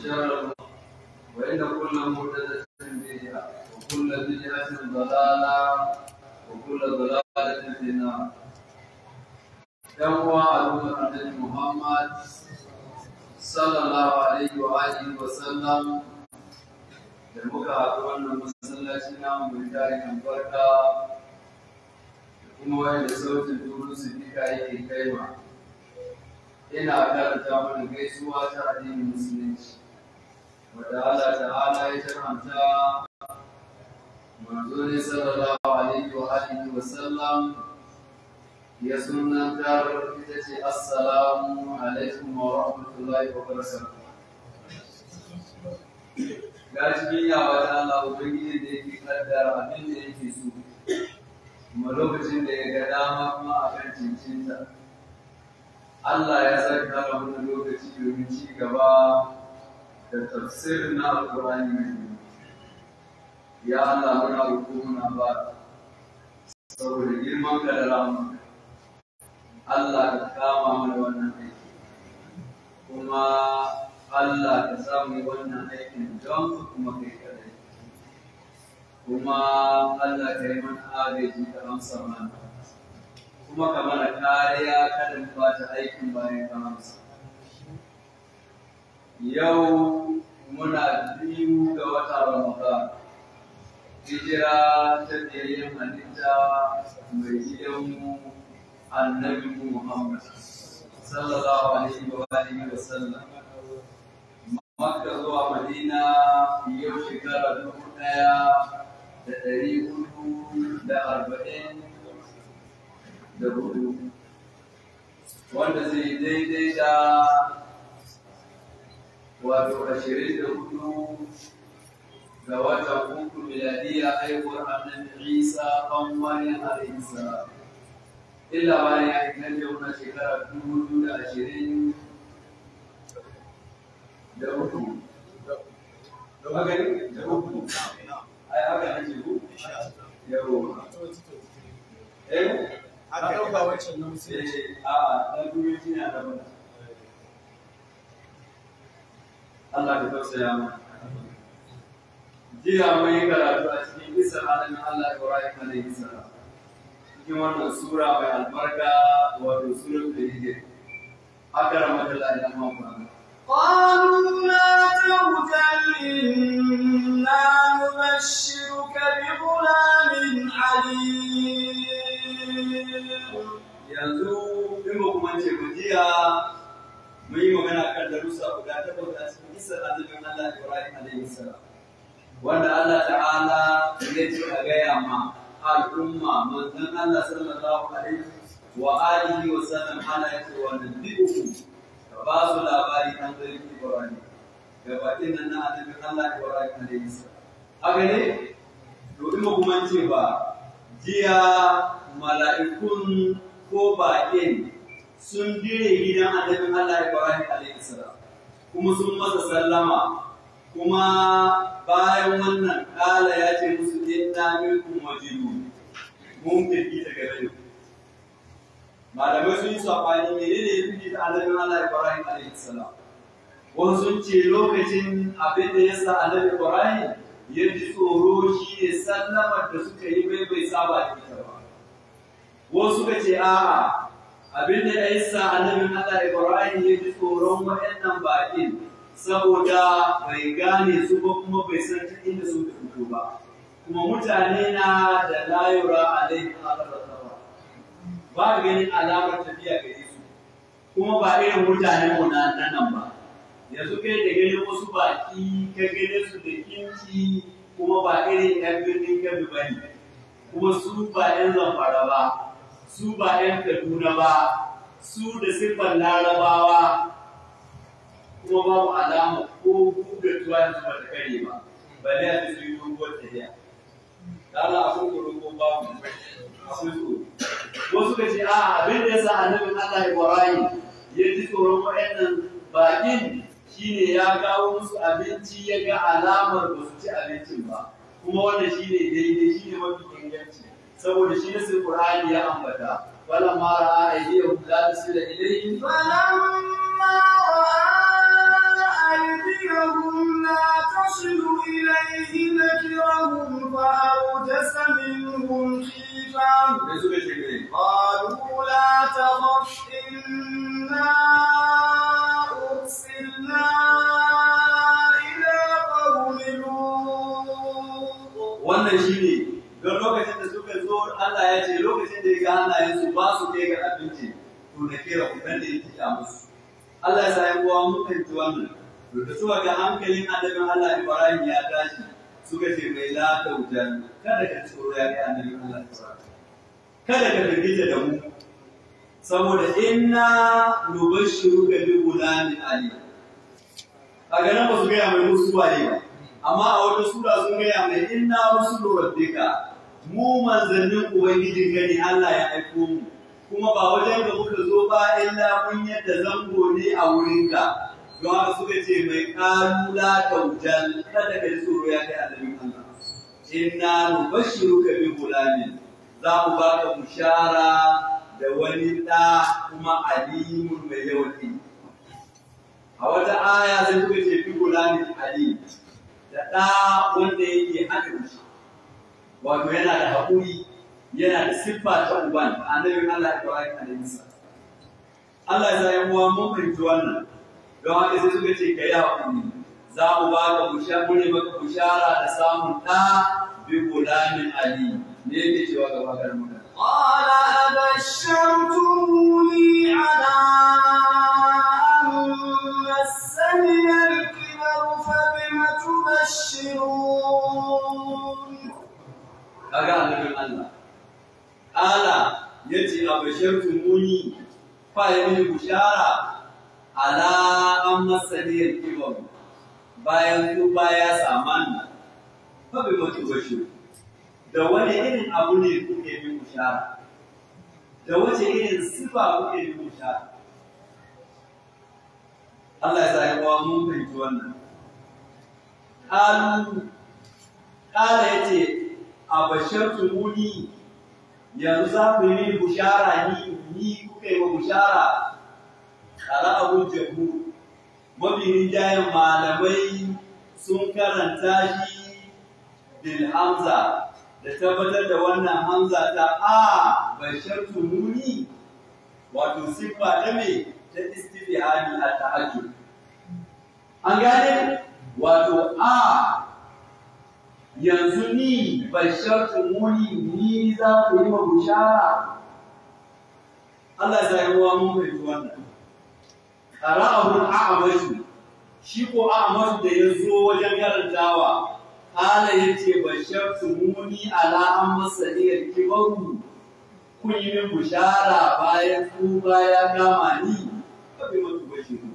وشر وإن كل محدثة بدعة وكل بدعة ضلالة وكل ضلالة في النار. يوم النبي محمد صلى الله عليه وآله وسلم da muka haɗu wannan masallaci namu mai tarin albarka da kuma wanda sautin turu sifika yake kaima, ina karanta mana gaisuwa ta addinin musulunci wadda Allah ta'ala ya shar'anta manzo ne sallallahu alaihi wa alihi wa sallam ya sunantar, ita ce assalamu alaikum wa rahmatullahi wa barakatuh. Ga cikin yawa ta Allah Ubangiji da yake kaddara abin da yake so, kuma lokacin da ya ga dama kuma a kan cincinta. Allah ya sake kara mana lokaci domin ci gaba da tafsirin na Alƙur'ani mai girma. Ya Allah, muna roƙo, muna ba saboda girman ka da rahmanka. Allah ka kama mana wannan aiki. Kuma Allah ka samu wannan aikin don ka kuma kai kadai. Kuma Allah ka yi mana agaji, ka amsa mana. Kuma ka mana kariya kada mu bata aikin bayan ka amsa. Yau muna 2 ga wata Ramadan. Hijira ta biyayyen halitta mai gidanmu Annabi Muhammad sallallahu alaihi wa alihi wa sallam. Makka zuwa Madina yau shekara 1444, wanda zai daidai da wato 24 ga watan 3 miladiya haihuwar Annabi Isa ɗan Maryam alaihi salam. Illa bayan ya inganta wannan shekara 2023. Haka ne? Da uku. Ai haka nake ku? Yau. Eh? Aka ɗauka wancan na musulunci. Eh, a'a, na turanci na da bana. Allah ka tausaya mana. Jiya mun yi karatu a cikin kisan annabin Allah Ibrahim alaihi salam. Cikin wannan sura mai albarka, wato suratul Hijr. Akramaka Allah ila ma قالوا لا توجل إنا نبشرك بغلام عليم. Yanzu in ba kuma ce ba, jiya mun yi magana kan darussa guda takwas a cikin kisan annabin Allah Ibrahim alaihi salam, wanda Allah ta'ala ya ce a gaya ma al'umma manzon Allah sallallahu alaihi wa alihi wa sallam. Allah ya ce wa nabi'ukum, ka ba su labari kan zargi Ibrahim ga bakin nan na annabin Allah Ibrahim alaihi salam. Haka ne? To in ba kuma ce ba, jiya mala'ikun ko bakin sun dire gidan annabin Allah Ibrahim alaihi salam, kuma sun masa sallama, kuma bayan wannan kala ya ce musu inna minkum wajilun, mun firgita game da ku. Malamai sun yi sabani menene ya firgita annabin Allah Ibrahim alaihi salam. Wasu sun ce lokacin abin da ya sa annabi Ibrahim ya ji tsoro shi ne sallamar da suka yi mai bai saba da ita ba. Wasu suka ce a'a, abin da ya sa annabin Allah Ibrahim ya ji tsoron waɗannan baƙin saboda bai gane su ba kuma bai san ta inda suka fito ba. Kuma mutane na da layura alaihim athara, ba ganin alamar tafiya gare su, kuma ba irin mutanen mu na nan ba. Yanzu kai da ganin wasu baki ka gane su da kinci, kuma ba irin yan birnin Kebbi ba ne, kuma su ba yan Zamfara ba, su ba yan Kaduna ba, su da siffar Larabawa, kuma babu alama ko guga tuwa yanzu ba ta kare ba, balle a su yi doguwar tafiya. Allah, akwai tsoro ko babu? Akwai tsoro. Wasu ka ce a abin da ya sa annabin Allah Ibrahim ya ji tsoron waɗannan bakin shine ya kawo musu abinci ya ga alamar ba su ci abincin ba, kuma wannan shine daidai, shine mafi inganci, saboda shi ne sai Qur'ani ya ambata falamma ra'a aydiyahum la tasila ilayhi فلما رأى أيديهم لا تصل إليه نكرهم فأوجس منهم خيفة sai suka ce mai قالوا لا تخف إنا أرسلنا إلى قوم لوط wannan shine don lokacin da suka zo Allah ya ce lokacin da ya ga hannayensu ba su kai ga abinci to na kera kudan da ya kita musu Allah ya sa yan uwa mun fahimci wannan to da suka ga hankalin annabin Allah Ibrahim ya tashi suka ce mai la taujan kada ka tsoro ya kai annabin Allah Ibrahim kada ka firgita da mu saboda inna nubashshiruka bi gulamin alim kaga nan ba su gaya mai musu waye ba amma a wata sura sun gaya mai inna rusulu rabbika mu manzannin ubangijin gani Allah ya aiko mu kuma ba wajen da muka zo ba illa mun yadda zango ne a wurinka don haka suka ce mai qalu la tawjal kada ka ji tsoro ya kai annabin Allah inna nubashshiruka bi gulamin za mu baka bushara da wani ɗa kuma alimun mai yawan ilimi a wata aya sai suka ce fi gulamin ali da ɗa wanda yake haɗa shi wato yana da haƙuri yana da siffa ta uban annabin Allah Ibrahim alaihi salam Allah ya sa yan uwa mun fahimci wannan don haka sai suka ce ka yi haƙuri za mu baka bushara mu ne maka bushara da samun ɗa bi gulamin ali ne yake cewa gaba ga magana قال أبشرتموني على أن مسني الكبر فبم تبشرون kaga annabin Allah ala yace abashartu muni fa ya mini bushara ala an masaniyar kibar bayan ku baya saman fa bi mutu bashir da wani irin abu ne kuke min bushara da wace irin sifa kuke min bushara Allah ya sa ya uwa mun fahimci wannan qalu qala yace abashartumuni yanzu za ku yi mini bushara ni kuka yi wa bushara qara abu jabu mabiyin jayen malamai sun karanta shi bil hamza da tabbatar da wannan hamza ta a bashartumuni wato siffa ta me ta istifhami a ta'ajjub an gane wato a yanzu ni bashartumuni ni za ku yi wa bushara Allah ya yi wa mun fahimci wannan qara'ahu al-a'mash shi ko a'mash da ya zo wajen karantawa qala yace bashartumuni ala an masaniyar kibaru kun yi min bushara bayan tsufa ya kama ni fa bi mutu bashiru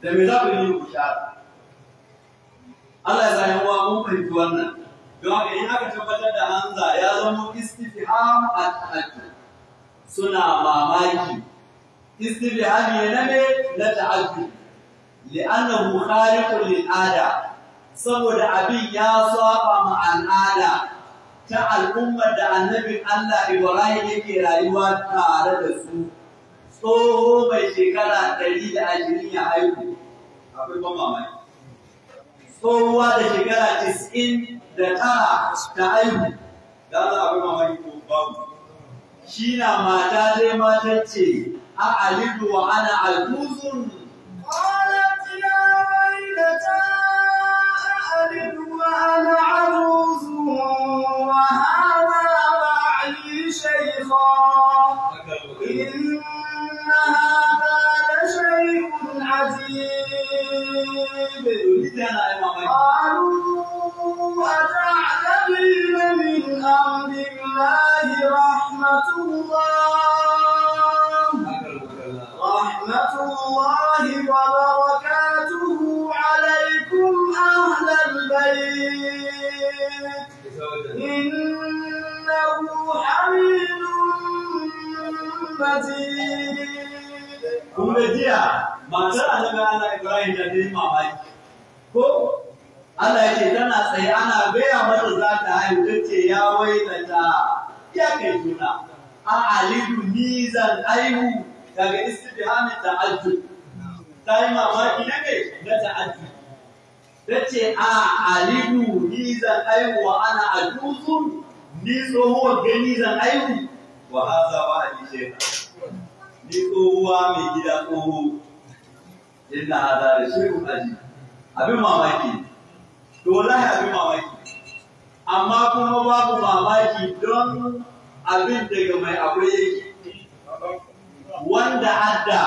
da me za ku yi min bushara Allah ya sa wa mun fahimci wannan don haka in aka tabbatar da hamza ya zama istifham at-ta'ajjub suna mamaki istifhami ne na me na ta'ajjub li'annahu khariqun lil'ada saboda abin ya saba ma al'ada ta al'ummar da annabin Allah Ibrahim yake rayuwa tare da su tsoho mai shekara 120 ya haihu akwai ban mamaki tsohuwa da shekara 99 ta haihu da za akwai mamaki ko babu shi na mata dai matar ce a alidu wa ana aluzun قالت يا ويلتى أألد وأنا عجوز وهذا بعلي شيخا إن هذا لشيء عجيب قالوا أتعجبين من أمر الله رحمة الله رحمة الله وبركاته عليكم أهل البيت إنه حميد مجيد Kun ga jiya matar annabi Allah Ibrahim da ta yi mamaki. Ko Allah ya ce tana tsaye ana gaya mata za ta haihu ta ce ya wailata ya kai juna. A alidu ni zan haihu daga istifhamin ta'ajjub. Ta yi mamaki na me na ta'addi. Ta ce a alidu ni zan aihu wa ana ajuzun, ni tsohuwar gani zan aihu wa haza ba a shekha. Ni tsohuwa mai gida tsoho, inna haza da shay'un ajib. Abin mamaki. To wallahi abin mamaki. Amma kuma babu mamaki don abin daga mai akwai yake. Wanda adda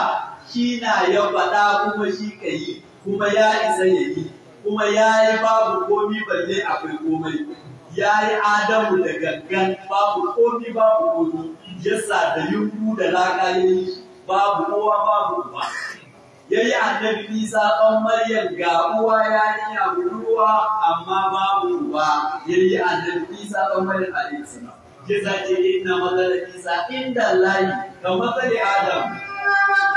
shi na ya faɗa kuma shi ka yi, kuma ya isa ya yi, kuma ya yi babu komi balle akwai komai. Ya yi Adamu da gangan babu komi babu komi, yasa da yunku da laka ya yi babu kowa babu uba. Ya yi annabi Isa ɗan Maryam ga uwa yarinya budurwa amma babu uba, ya yi annabi Isa ɗan Maryam alaihi salam. Yasa ce inna matsala Isa inda layi ka matsali Adam.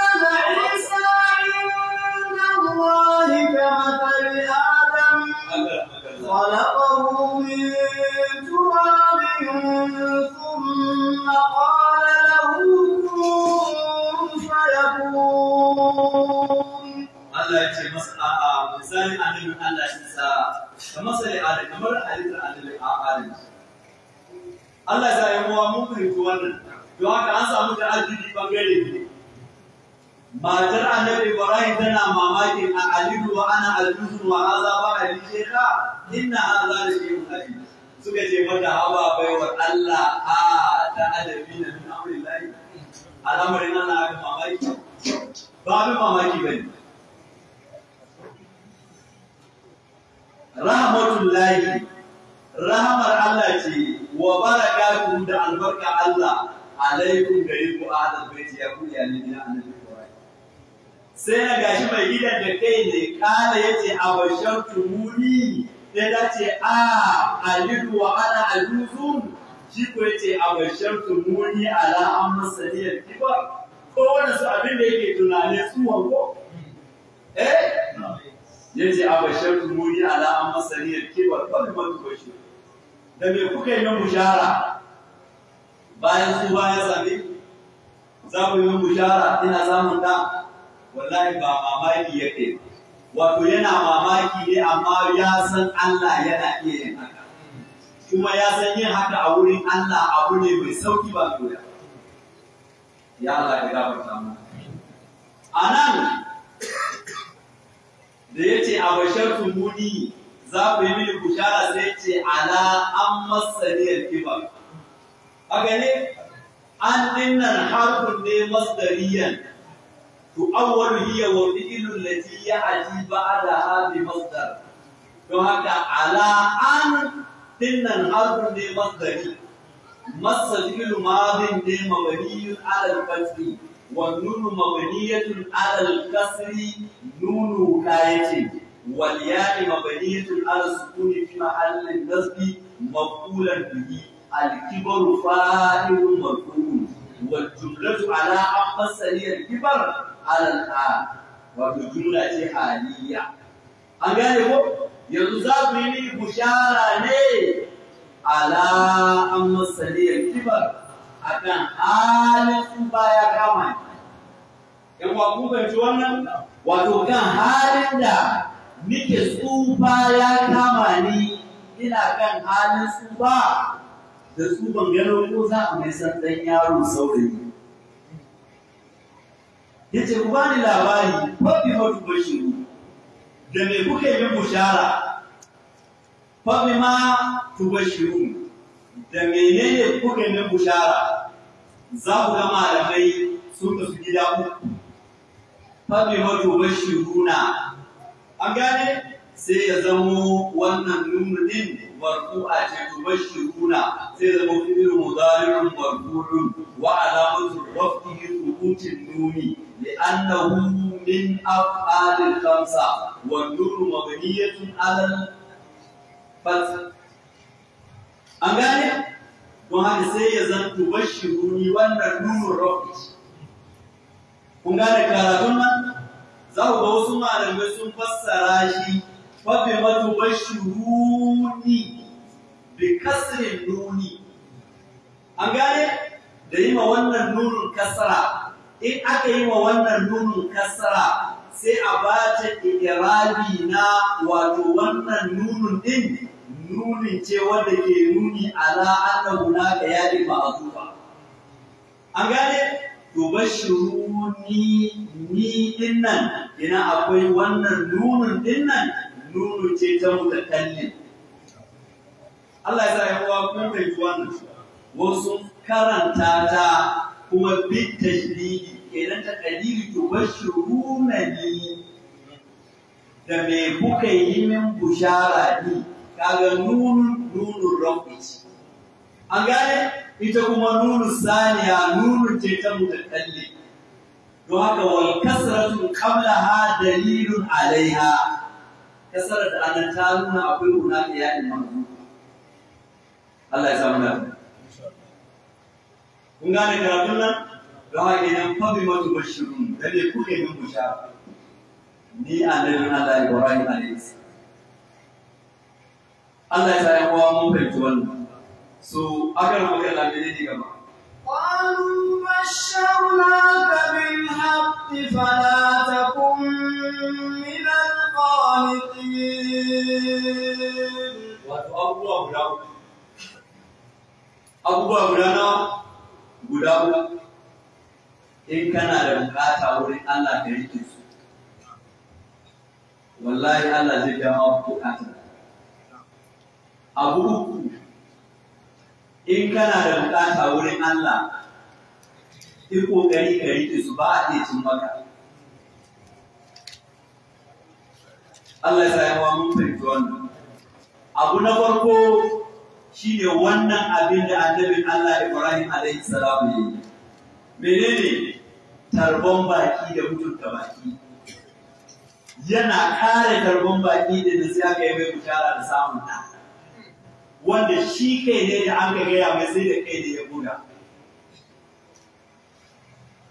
مثل عيسى عند الله كمثل آدم خلقه من تراب ثم قال له كن فيكون. Allah ya ce masa a'a, misalin annabin Allah Isa ka matsali Adam, kamar halittar annabin Adam. Allah ya sa yan uwa mun fahimci wannan. Don haka an samu ta'addudi bangare biyu. Matar annabi Ibrahim tana mamakin a alidu wa ana ajuzu wa haza ba ali shekha inna haza la shay'un ajib. Suka ce mata haba baiwar Allah a ta adabi na min amrillahi. Al'amarin Allah abin mamaki. Ba abin mamaki bane. Rahmatullahi, rahamar Allah ce wa barakatuhu da albarka Allah alaikum gare ku ahlal baiti ya ku iyalan gidan annabi Ibrahim. Sai na gashi mai gidan da kai ne kala yace abashartumuni, sai ta ce a alidu wa ana ajuzun, shi ko yace abashartumuni ala an masaniyar kibar. Ko wani su abin da yake tunanin tsuwon ko eh yace abashartumuni ala an masaniyar kibar ba bi mutu bashi da me kuka yi min bushara bayan su bayan same za ku yi min bushara ina samun da wallahi ba mamaki yake, wato yana mamaki ne amma ya san Allah yana iya yin haka, kuma ya san yin haka a wurin Allah abu ne mai sauki ba mai wuya. Ya Allah ya gafarta mu. Anan da yace abashartu muni za ku yi mini bushara, sai ce ala an masaniyar kibar. Haka ne an dinnan harfun ne masdariyan tu'awwalu hiya wa fi'lun lati ya'ti ba'daha bi masdar. Don haka ala an dinnan harfun ne masdari, masa fi'lu madin ne mabniyun ala al-fathi wa nunu mabniyatun ala al-kasri nunu kayati wal ya'i mabniyatun ala sukuni fi mahallin nasbi maf'ulan bihi al-kibaru fa'ilun marfu'un wal jumlatu ala an masani al-kibar ala al-hal, wato jumla ce haliya. An gane ko? Yanzu za ku yi mini bushara ne ala an masani al-kibar akan halin tsufa ya kama ni. Yan uwa kun fahimci wannan? Wato kan halin da nike tsufa ya kama ni, ina kan halin tsufa da tsufan gano ko za a mai san ɗan yaro saurayi. Yace ku bani labari fabi matu bashiru da me kuka yi min bushara, fabi ma tubashiru da menene kuka yi min bushara. Za ku ga malamai sun kasu gida uku. Fabi matu bashiruna, an gane, sai ya zamo wannan nunu din marfu'a ce tubashiruna, sai ya zamo fi'il mudari'un marfu'un wa alamatu raf'ihi thubutin nuni li'annahu min af'alil khamsa wan nunu mabniyatun 'ala al-fath. An gane? Don haka sai ya zan tubashiruni wannan nunun rafi. Kun gane karatun nan? Za ku ga wasu malamai sun fassara shi fabi matubashiruni bi kasrin nuni. An gane? Da yi ma wannan nunun kasra. In aka yi wa wannan nunun kasra sai a ba ta irabi na wato wannan nunun din nunin ce wanda ke nuni ala anna hunaka yadi ma'zufa. An gane? To bashiruni ni dinnan ina akwai wannan nunun dinnan nunu ce ta mutakallim. Allah ya sa yan uwa kun fahimci wannan. Wasu karanta ta kuma bit tashdidi kenan ta kadiri to bashiruna ni da me kuka yi min bushara ni, kaga nunun nunun rabbi ce. An gane? Ita kuma nunu saniya nunun ce ta mutakallim. Don haka wal kasratu qablaha dalilun alaiha. Kasara da anan ta nuna akwai hunaka ya imam. Allah ya samu da. Kun gane karatun nan? Don haka idan fa bi matu bashirun da me kuke min bushara? Ni annabin Allah Ibrahim alayhi salam. Allah ya sa yan uwa mun fahimci wannan. So akan magana ne ne gaba. قالوا بشرناك بالحق فلا تكن من القانطين. Wato abubuwa guda uku. Abubuwa guda nawa? Guda uku. In kana da bukata wurin Allah ka rike su. Wallahi Allah zai biya ma bukata. Abu uku. In kana da bukata wurin Allah, yi kokari ka rike su ba a iya cin maka. Allah ya sa yawa mun fahimci wannan. Abu na farko shine wannan abin da annabin Allah Ibrahim alaihi salam ya yi. Menene? Tarbon baki da mutunta baki. Yana kare tarbon baki da sai aka yi mai bishara da samun ɗa. Wanda shi kai ne da an ka gaya mai sai da kai ne ya buga.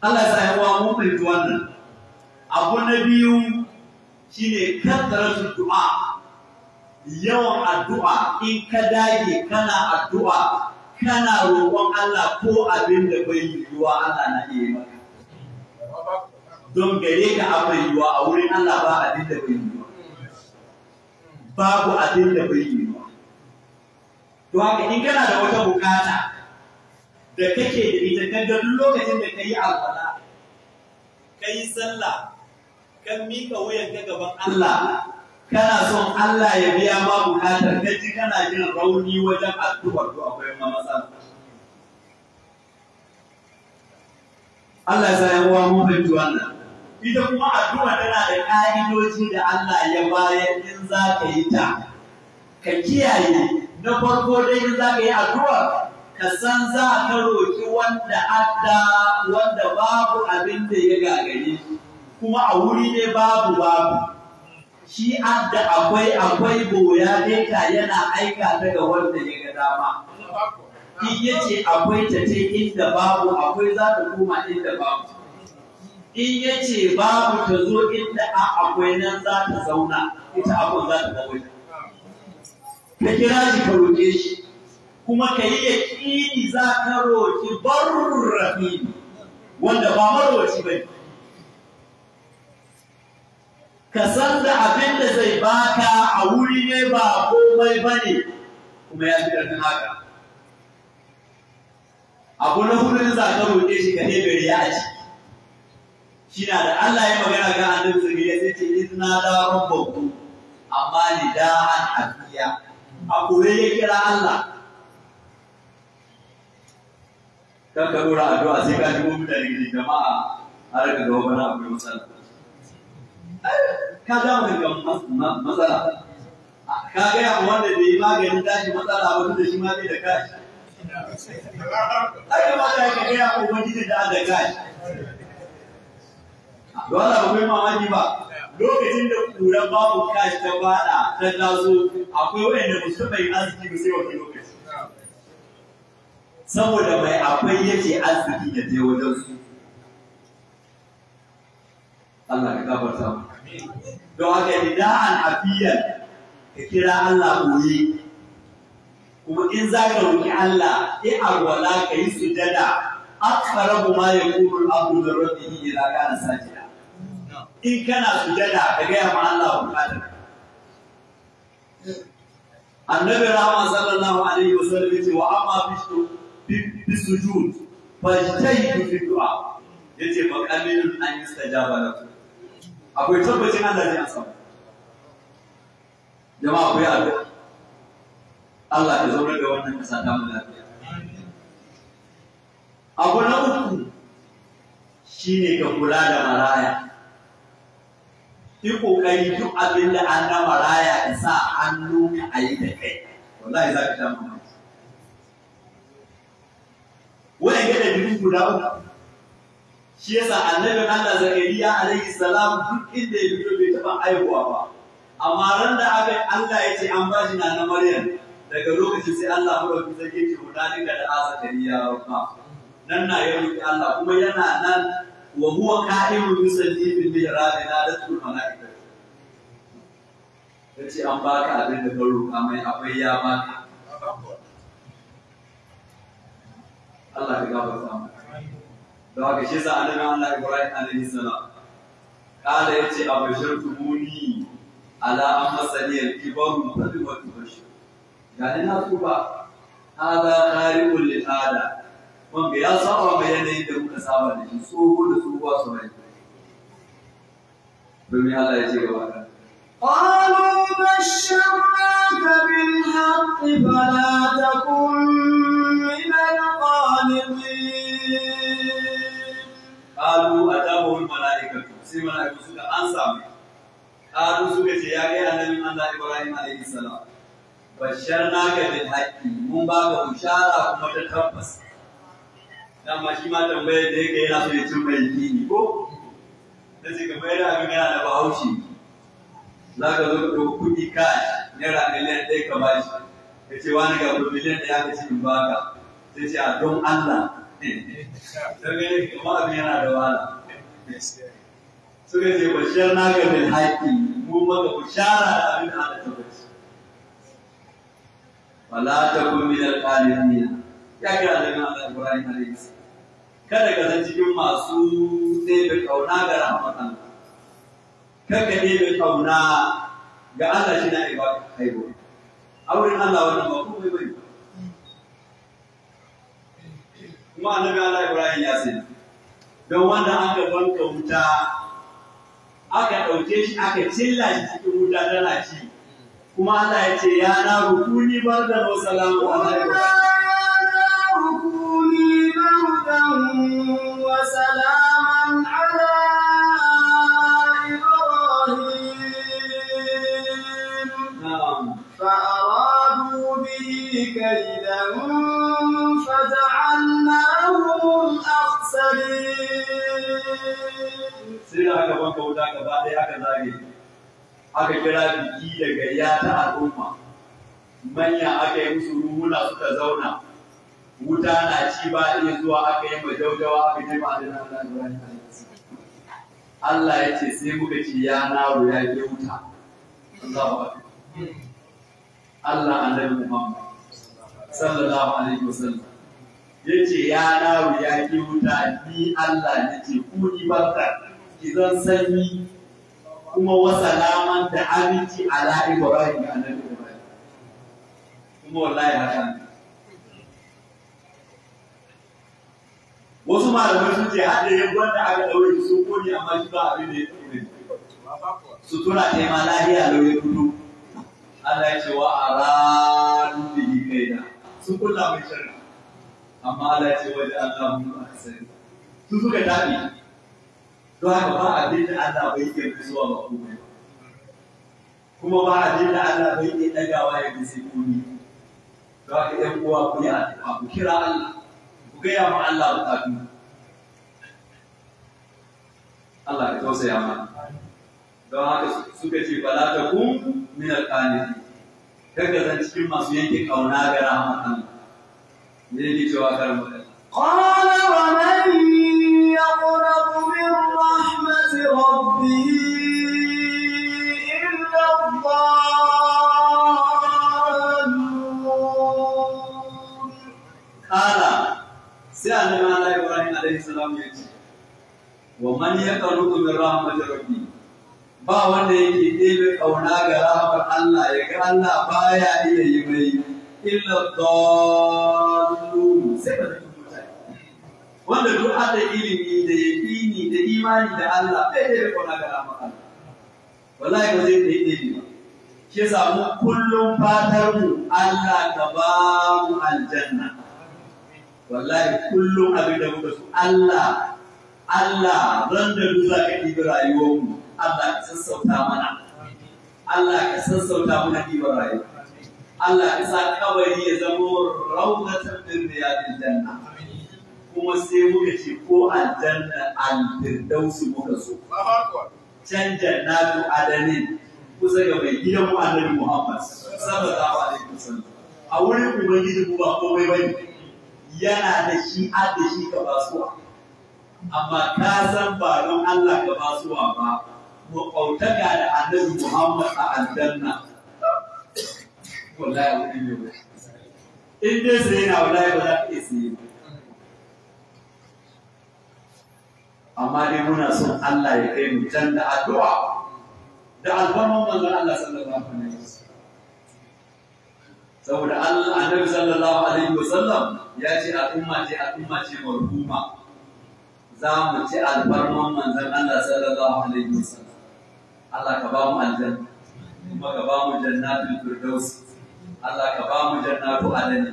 Allah ya sa yawa mun fahimci wannan. Abu na biyu shine kasratu du'a. Yawan addu'a, in ka dage kana addu'a, kana roƙon Allah ko abin da bai yiwuwa Allah na iya maka. Don gare ka abai yiwuwa, a wurin Allah ba abin da bai yiwuwa. Babu abin da bai yiwuwa. Don haka in kana da wata bukata da kake da ita, kan ga duk lokacin da ka yi alwala, ka yi sallah, ka miƙa wuyanka gaban Allah, kana son Allah ya biya ma bukatar, ka ji kana jin rauni wajen addu'ar, to akwai ma matsala. Allah ya sa yan uwa mun fahimci wannan. Ita kuma addu'a tana da ƙa'idoji da Allah ya bayar in za ka yi ta. Ka kiyaye, na farko dai in za ka yi addu'a, ka san za ka roƙi wanda adda wanda babu abin da ya gagare, kuma a wuri ne babu babu. Shi adda akwai akwai boya data yana aika ta ga wanda ya ga dama. In yace akwai ta ce inda babu akwai za ta koma inda babu. In yace babu ta zo inda a akwai nan za ta zauna, ita abun za ta bakwai. Ka kira shi ka roƙe shi, kuma ka yi yaƙini za ka roƙi barrafi wanda ba marowaci ba ne. Ka san da abin da zai baka a wuri ne ba komai ba ne, kuma ya fi ƙarfin haka. Abu na hudu za ka roƙe shi ka hebe riya a ciki. Shi na da Allah ya magana ga annabi Zakariya sai ce izna da rabbaku amma ni da an afiya. A koye ya kira Allah. Kan ka dora addu'a sai ka shigo mutane gidan jama'a har ka ga wani abu mai matsala. Ka ga mutum matsala. Ka gaya wa wanda bai yi maganin tashi matsala ba duk da shi ma bai da kashi. Ai kamata ka gaya wa ubangiji da da kashi. Don Allah ba kai mamaki ba. Lokacin da kuran babu kashi ta fada ta taso akwai wayanda ba su taɓa yin arziki ba sai wani lokaci. Saboda mai akwai yace arziki da je wajen su. Allah ka gafarta mu. Don haka nida'an afiyan ka kira Allah boye. Kuma in za ka roƙi Allah, in alwala ka yi sujada, aqrabu ma yakunu al-abdu min rabbihi idza kana sajida. In kana sujada ka gaya ma Allah bukatar. Annabi Rahama sallallahu alaihi wasallam yace wa amma fi sujud fajtahidu fi du'a, yace fa qalilun an yustajaba lakum. Akwai tabbacin Allah zai amsa. Jama'a ku yi addu'a. Allah ya zauna da wannan kasa ta mu lafiya. Abu na uku shine ka kula da maraya. Yi kokari duk abin da an na maraya ka sa hannu ka a yi da kai, wallahi za ka sha mamaki. Wani ga da biyu guda uku shi yasa annabin Allah Zakariya alaihi salam duk inda ya fito bai taɓa aihuwa ba, amma ran da aka Allah ya ce an bashi na na Maryam, daga lokacin sai Allah madauki sarki ce hunalika da Zakariya rabba, nan na ya roki Allah kuma yana nan wa huwa qa'imun yusalli fil mihrab nadatul malaika. Yace an baka abin da ka roka mai akwai ya baka. Allah ya gafarta mu. Don haka shi yasa annabi Allah Ibrahim alaihi salam kala yace abashirtumuni ala an masani al-kibaru fa bima tubashir. Gani na tuba hada khariqul lil ada, wanda ya saba mai yanayin da muka saba da shi, tsoho da tsohuwa su rai. Domin Allah ya ce gaba da. قالوا بشرناك بالحق فلا تكن من القانطين. قالوا أتابه الملائكة sai mala'iku suka ansa mai. Qalu suka ce ya kai annabin Allah Ibrahim alaihi salam, basharnaka bil haqqi, mun baka bushara kuma ta tabbas. Dama shi ma tambayar da yake yana so ya cin mai yakini ko? Na ce kamar yana abin yana da bahaushe. Za ka zo ka ɗauki kuɗi cash naira 1 miliyan ka ba shi. Ka ce wani ga 1 miliyan ka ci in baka. Sai ce a don Allah. Don gani kamar abin yana da wahala. Suka ce basharnaka bil haqqi, mu maka bushara da abin da aka tabbaci. Wala takun min al-qanitin. Ya kira da Allah Ibrahim alaihi salam. Kada ka zan cikin masu ɗebe ƙauna ga rahmar Allah. Kada ka ɗebe ƙauna ga Allah shi na ibaka haihuwa. Auren Allah wannan ba komai bane. Kuma annabi Allah Ibrahim ya sani. Don wanda aka banka wuta, aka ɗauke shi aka cilla shi cikin wuta tana ci. Kuma Allah ya ce ya na rukuni bardan wa salamu ala Ibrahim. كوني بردا وسلاما على إبراهيم. Na'am. فأرادوا به كيدا فجعلناهم الأخسرين. Sai da aka banka wuta gaba ɗaya aka zage, aka kira biki da gayya ta al'umma, manya aka yi musu ruhuna suka zauna, wuta na ci ba iya zuwa, aka yi majaujawa aka jefa adana Allah Ibrahim alaihi salam. Allah ya ce sai muka ce ya naro ya ke wuta. Allahu akbar. Allah annabi Muhammad sallallahu alaihi wasallam ya ce ya naro ya ke wuta, ni Allah ya ce ku ni barka ki zan sanyi kuma wa salaman da aminci ala Ibrahim ga annabi Ibrahim. Kuma wallahi haka ne. Wasu malamai sun ce har da yin wanda aka ɗaure shi sun kone amma shi ba abin da ya ɗaure. Sutura ta yi ma lahiya lau ya fito. Allah ya ce wa aradu bihi kaida. Sun kulla mai sharri. Amma Allah ya ce waje Allah mu aksari. Su suka tafi. Don haka ba abin da Allah bai iya zuwa ba komai ba. Kuma ba abin da Allah bai iya ɗagawa ya bi sai komai. Don haka ‘yan uwa ku yi addu'a, ku kira Allah, ku gaya ma Allah bukatu. Allah ya tausaya mana. Don haka suka ce bala ta kun min alqanitin. Kada zan cikin masu yanke kauna ga rahmar Allah. Me yake cewa karin magana? قال ومن يقنط من رحمة ربه إلا الضالون. Kala sai annabi Allah Ibrahim alaihi salam ya ce wa man yaqnutu min rahmatir rabbi, Ba wanda yake ɗebe ƙauna ga rahamar Allah ya ga Allah baya iya yi mai illa dallun, sai ba zai mutane. Wanda duk hada ilimi da yaƙini da imani da Allah bai ɗebe ƙauna ga rahamar Allah. Wallahi ba zai ɗebe ba. Shi yasa mu kullum fatar mu Allah ka ba mu aljanna. Wallahi kullum abin da muka so Allah Allah ran da duk za ka ɗibi rayuwarmu, Allah ka sassauta mana. Allah ka sassauta mana ɗiban rayuwa. Allah ka sa kabari ya zama rawdatan min riyadil janna. Kuma sai muka ce ko aljanna alfirdausi muka so. Can jannatu adanin kusa ga mai gidan mu Annabi Muhammad sallallahu alaihi wasallam. A wurin Ubangiji mu ba komai bane. Yana da shi a da shi ka basuwa. Amma ka san ba don Allah ka basuwa ba, maƙautaka da Annabi Muhammad a aljanna. Wallahi wani ne ba. In dai sai yana wallahi ba za ka iya saye ba. Amma dai muna son Allah ya kai mu can da addu'a da alfarman manzon Allah sallallahu alaihi wasallam. Saboda Allah Annabi sallallahu alaihi wasallam ya ce al'umma ce al'umma ce marhuma. Za mu ci alfarman manzon Allah sallallahu alaihi wasallam. Allah ka ba mu aljanna kuma ka ba mu jannatul firdaus. Allah ka ba mu jannatu adani.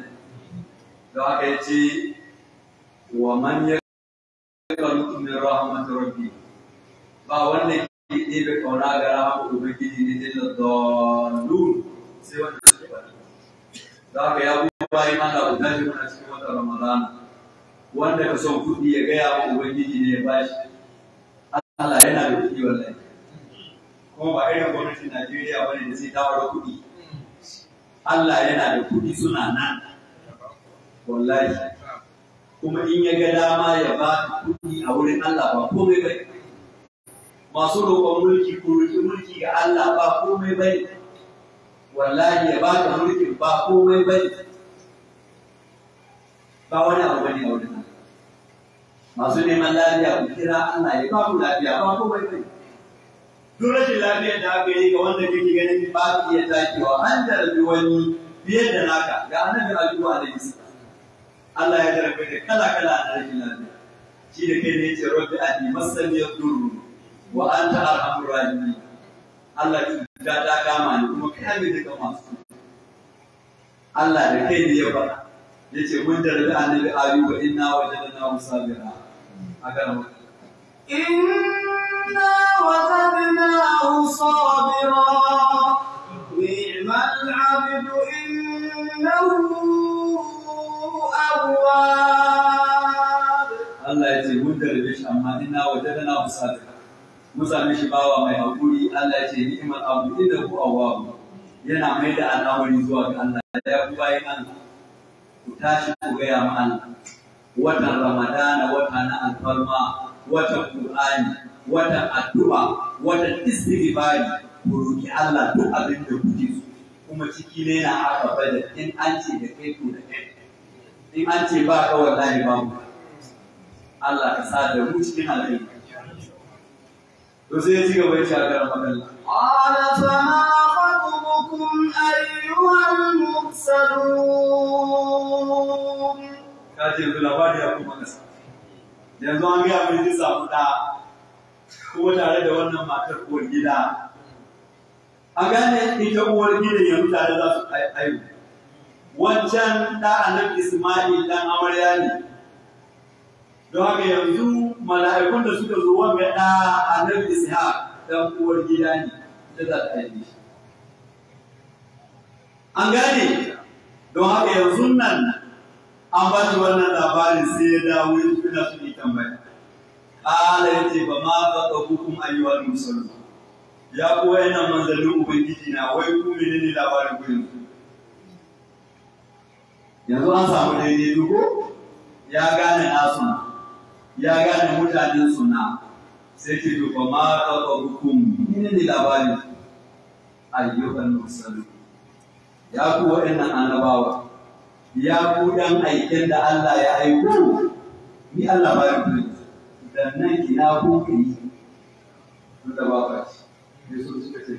Don haka yace wa man yaqnutu min rahmat rabbi, ba wanda ke ɗebe kauna ga rahmar Ubangiji ne illa dallun, sai wanda suke bari. Don haka ya ku bayin Allah, ku tashi muna cikin watan Ramadana. Wanda ka son kuɗi ya gaya wa Ubangiji ne ya bashi. Allah yana da kuɗi wallahi. Kuma ba irin gwamnatin Najeriya bane da sai ta ware kuɗi. Allah yana da kuɗi suna nan. Wallahi. Kuma in ya ga dama ya ba ka kuɗi a wurin Allah ba komai bai. Masu roƙon mulki ku roƙi mulki ga Allah ba komai bai. Wallahi ya ba ka mulkin ba komai bai. Ba wani abu bane a wurin Allah. Masu neman lafiya ku kira Allah ya ba ku lafiya ba komai bai. Duk rashin lafiyar da aka yi ga wanda kake ganin ba ka iya takewa, an jarabi wani fiye da naka. Ga Annabi Ayyubu alaihi salam. Allah ya jarabe da kala kala na rashin lafiya. Shi da kai ne yace rabbi anni massani yadurru wa anta arhamur rahimin. Allah cuta ta kama ni kuma kai ne duka masu. Allah da kai ne ya faɗa. Yace mun jarabi Annabi Ayyuba inna wajadnahu sabira. Aka إنا وجدناه صابرا نعم العبد إنه أواب. Allah ya ce mun jarabe shi amma inna wajadnahu sabira. Mun same shi bawa mai hakuri. Allah ya ce ni'mal abdu innahu awwab. Yana mai da al'amari zuwa ga Allah. Ya ku bayin Allah, ku tashi ku gaya ma Allah. Watan Ramadana wata na alfarma, watan Qur'ani, watan addu'a, watan istighfari, ku roki Allah duk abin da kuke so. Kuma ciki ne na aka bada in an ce da kai to da kai. In an ce ba ka wallahi babu. Allah ka sa da mu cikin alheri. To sai ya ci gaba ya ce a karan magana. قال فما خطبكم أيها المرسلون. Ka ce yanzu labari ya kuma kasa. Yanzu an gaya mai zai samu ɗa kuma tare da wannan matar uwar gida. An gane ita uwar gidan yanzu tare za su haihu. Wancan ɗa Annabi Ismail ɗan amarya ne. Don haka yanzu mala'ikun da suka zo wanga ɗa Annabi Ishaq ɗan uwar gida ne da za ta haife shi. An gane? Don haka yanzu nan an ba shi wannan labarin sai ya dawo ya tuna su yi tambaya. Ƙala ya ce ba ma ka ɗaukukum ayyuhal mursalun. Ya ku wayannan manzannin Ubangiji na, wai ku menene labarin ku yanzu? Yanzu an samu daidaito ko? Ya gane nasu na, ya gane mutanen su na, sai ce to ba ma ka ɗaukukum menene labarin ku ayyuhal mursalun. Ya ku wayannan annabawa, ya ku ɗan aiken da Allah ya aiko, ni Allah ba ya ku dan nan ina ku kai, tunda ba ka ci. Me suka ce?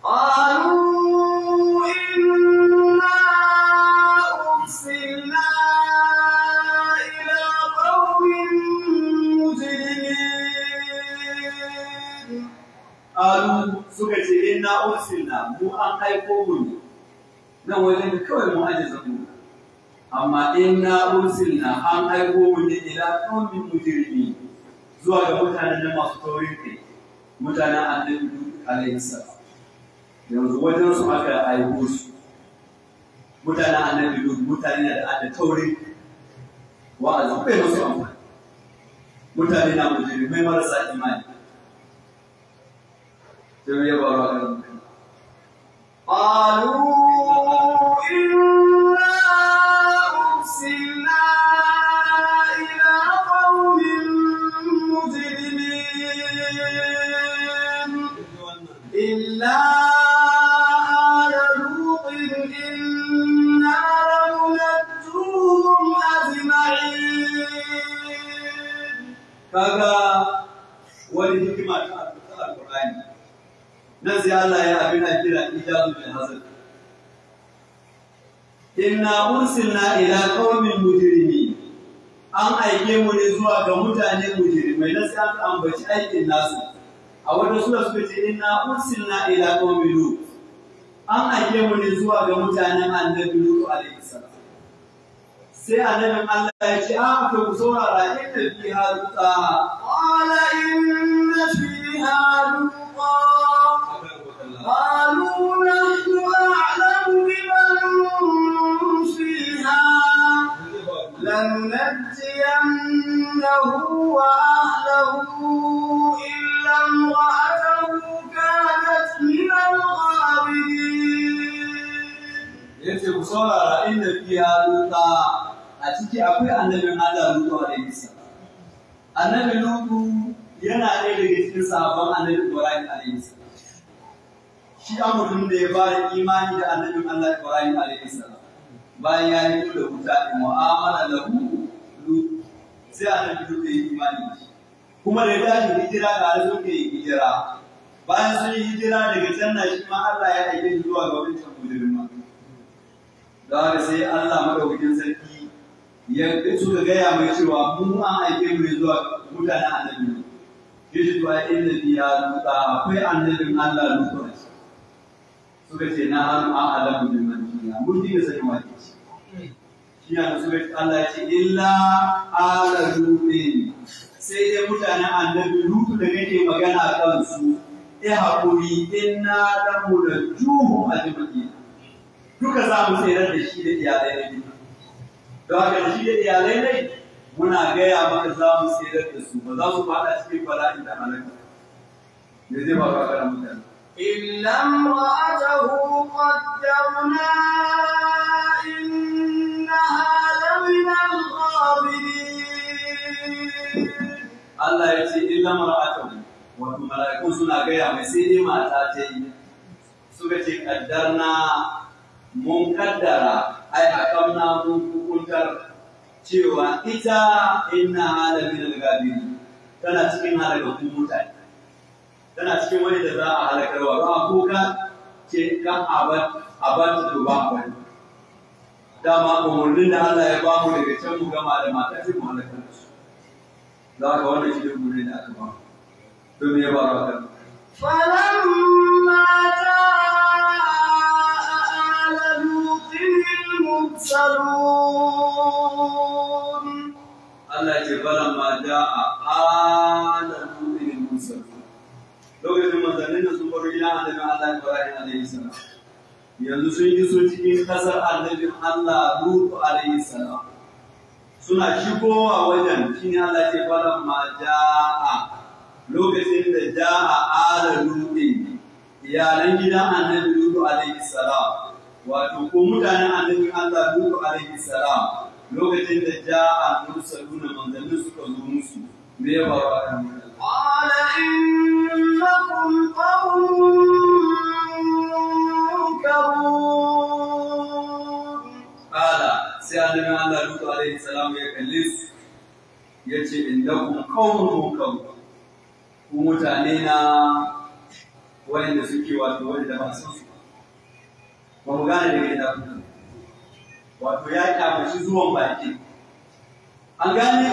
قالوا إنا أرسلنا إلى قوم مجرمين. Qalu, suka ce, inna ursilna, mu an aiko mu ne nan wajen kawai mu aje zamu, amma inna ursilna, an aiko mu ne ila qaumin mujrimin, zuwa ga mutanen nan masu taurin kai, mutanen Annabi Lut alaihi salam. Yanzu wajen su aka aiko su. Mutanen Annabi Lut mutane ne da ada taurin kai, wa'azi bai musu amfani, mutane na mujrimai marasa imani. Sai ya baro a kan قالوا إنا أرسلنا إلى قوم مجرمين إلا آل لوط إنا لمنجوهم أجمعين. Kaga wani hikima ta Alƙur'ani nan, sai Allah ya abin a kira ijazu bil hasad. Inna ursilna ila qaumin mujrimin, an aike mu ne zuwa ga mutane mujrimai. Nan sai aka ambaci aikin nasu. A wata sura suka ce inna ursilna ila qaumin Lut, an aike mu ne zuwa ga mutanen Annabi Lut alaihi salam. Sai annabin Allah ya ce, a to ku saurara, inna fiha luta. قال إن فيها لوطا. قالوا نحن أعلم بمن فيها لننجينه وأهله إلا امرأته كانت من الغابرين. Yace ku saurara, inna fiha luta, a ciki akwai annabin Allah Lutu alaihi salam. Annabi Lutu yana ɗaya daga cikin sahabban Annabi Ibrahim alaihi salam. Shi an mutum da ya fara imani da annabin Allah Ibrahim alaihi salam bayan ya yi da wuta da mu'amala lahu Lut, sai Annabi Lutu ya yi imani da shi. Kuma da ya tashi hijira tare suka yi hijira. Bayan sun yi hijira daga can na shi ma Allah ya aike shi zuwa ga wancan mujirma. Da haka sai Allah madaukakin sarki ya suka gaya mai cewa mu an aike mu ne zuwa mutanen Annabi ne. Yace to ai inna fiha luta, akwai annabin Allah Lutu a ciki. Suka ce na hannu an alamu bi man fiha, mun dinga sanin wa ke ciki. Shi ne suka ce, Allah ya ce illa ala lutin, sai dai mutanen Annabi Lutu da kake magana kan su, ya haƙuri, inna lamu da juhu ajma'in, duka za mu tsere da shi da iyalai na gida. Don haka da shi da iyalai ne muna gaya maka za mu tsere da su, ba za su faɗa cikin bala'i da halaka. Me zai faru a kan mutane? إلا امرأته قدرنا إنها لمن الغابرين. Allah ya ce illa mar'atahu, wato mala'ikun suna gaya mai, sai dai mata ta yi. Suka ce kaddarna, mun kaddara, ai akamna, mun hukuntar cewa ita inna halamin al-gabiri, tana cikin halakakkun mutane, tana cikin wani da za a halakarwa ba. Ko ka ce kan abar abar to ba abar, dama umarnin da Allah ya bamu daga can mu gama da mata sai mu halakar da su. Za ka wannan shi ne umarnin da aka ba mu. To me ya ba ka? فلما جاء آل لوط المرسلون. Allah ya ce falamma ja'a ala lutin mursalun, lokacin manzannin da sun baro gidan annabin Allah Ibrahim alaihi salam, yanzu sun iso cikin kasar annabin Allah Lutu alaihi salam, suna shigowa wajen, shine Allah ce falamma ja'a, lokacin da ja'a ala lutin, iyalan gidan annabi Lutu alaihi salam, wato ko mutanen annabin Allah Lutu alaihi salam, lokacin da ja'a mursaluna, manzannin suka zo musu, me ya faru a kan mutane? قال إنكم قوم منكرون. Kala, sai annabin Allah Lutu alaihi salam ya kalle su ya ce innakum qaumun munkarun, ku mutane na wayanda suke wato wanda ba san su ba mu gane daga ina kuka. Wato ya kyamaci zuwan baki. An gane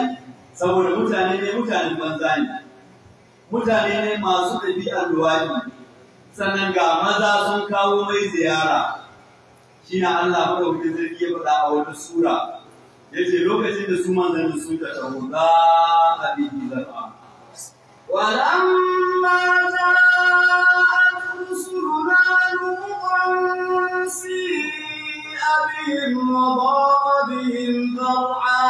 saboda mutane ne mutanen banza ne. Mutane ne masu ɗabi'ar luwaɗi. Sannan ga maza sun kawo mai ziyara. Shi na Allah madaukakin sarki ya faɗa a wata sura. Ya ce lokacin da su manzannin suka taho za a bihi zar'a. ولما جاءت رسلنا لوطا سيء بهم وضاق بهم ذرعا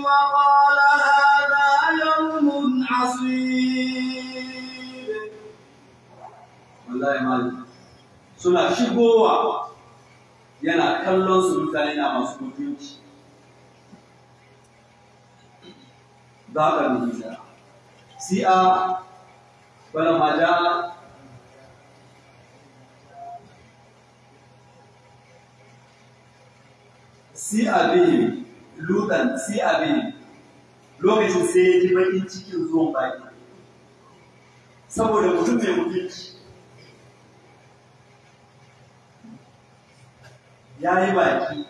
وقال هذا يوم عصيب. Wallahi malam suna shigowa yana kallon su mutane na masu mutunci. Za ka nisa. Si'a wala ma ja'a si'a bihim lutan si'a bihim lokacin sai ya ji baƙin cikin zuwan baki saboda mutum mai mutunci ya yi baki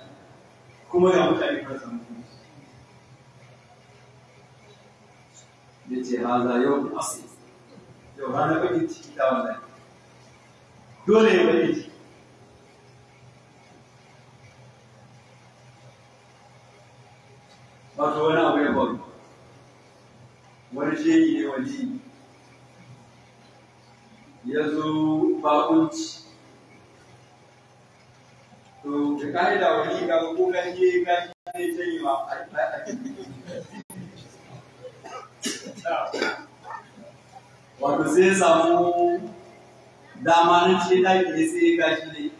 kuma ga mutane kansa mutunci. Ya ce haza yau asir, yau ranar baƙin ciki ta wallahi dole ya baƙin ciki. Wato wani abu ya faru, wani shehi ne wali ya zo bakunci. To da ka'ida wali ga ko gashi gashi ne ta yi ma wato sai ya samu dama na ce ɗaki ne sai ya gashi ne.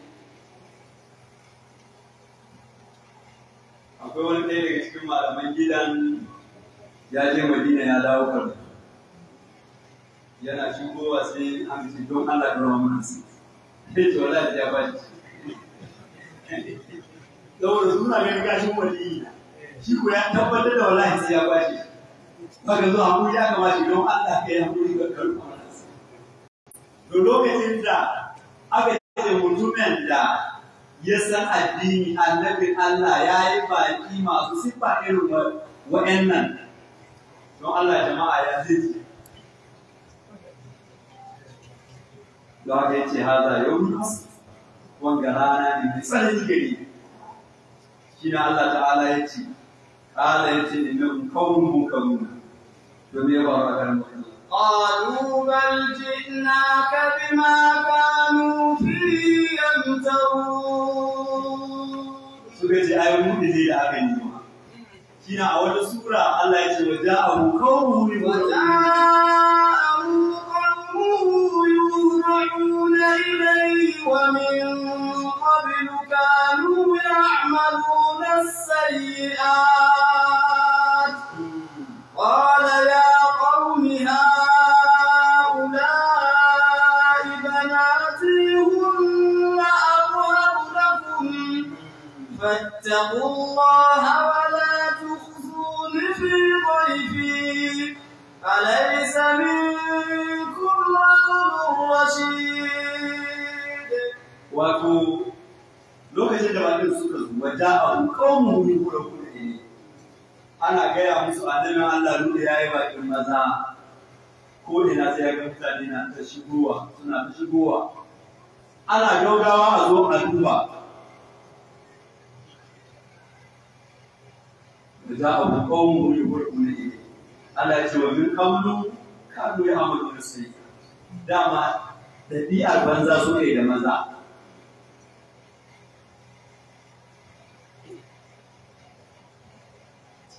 Akwai wani ɗaya daga cikin malaman gidan ya je Madina ya dawo Kano. Yana shigowa sai an ce don Allah ka rama mana su. Sai ce wallahi ya ba shi. Saboda suna ganin gashin waliyi. Shi ko ya tabbatar da wallahi sai ya ba shi. Baka zo hakuri ya kama shi don Allah ka yi hakuri ka karɓa mana su. To lokacin da aka ce mutumin da ya san addini annabin Allah ya yi baki masu siffa irin wa'annan don Allah jama'a ya zai ce. Don haka ya ce haza yau wanga rana ne mai tsanani gari. Shi na Allah ta'ala ya ce, ƙala ya ce ne na kawun munkaruna domin ya ba wa ƙarar mutum. قالوا بل جئناك بما كانوا فيه يمترون. Suka ce ai mu ne da aka yi ma. Shi na a wata sura Allah ya ce wa ja'ahu qawmuhu وجاءه قومه يهرعون إليه ومن قبل كانوا يعملون السيئات. قال يا قوم هؤلاء بناتي هن أطهر لكم فاتقوا الله ولا تخزون في ضيفي أليس منكم رجل رشيد. Wato lokacin da bakin suka zo wa ja'ahu qawmuhu yuhra'una ilayhi ana gaya musu annabin Allah Lutu ya yi bakin maza ko ina sai ya ga mutane na ta shigowa suna ta shigowa ana gaugawa a zo a duba. Wa ja'ahu qawmuhu yuhra'una ilayhi Allah ya ce wa min qablu kanu ya'maluna sayyi'at. Dama ɗabi'ar banza suka yi da maza.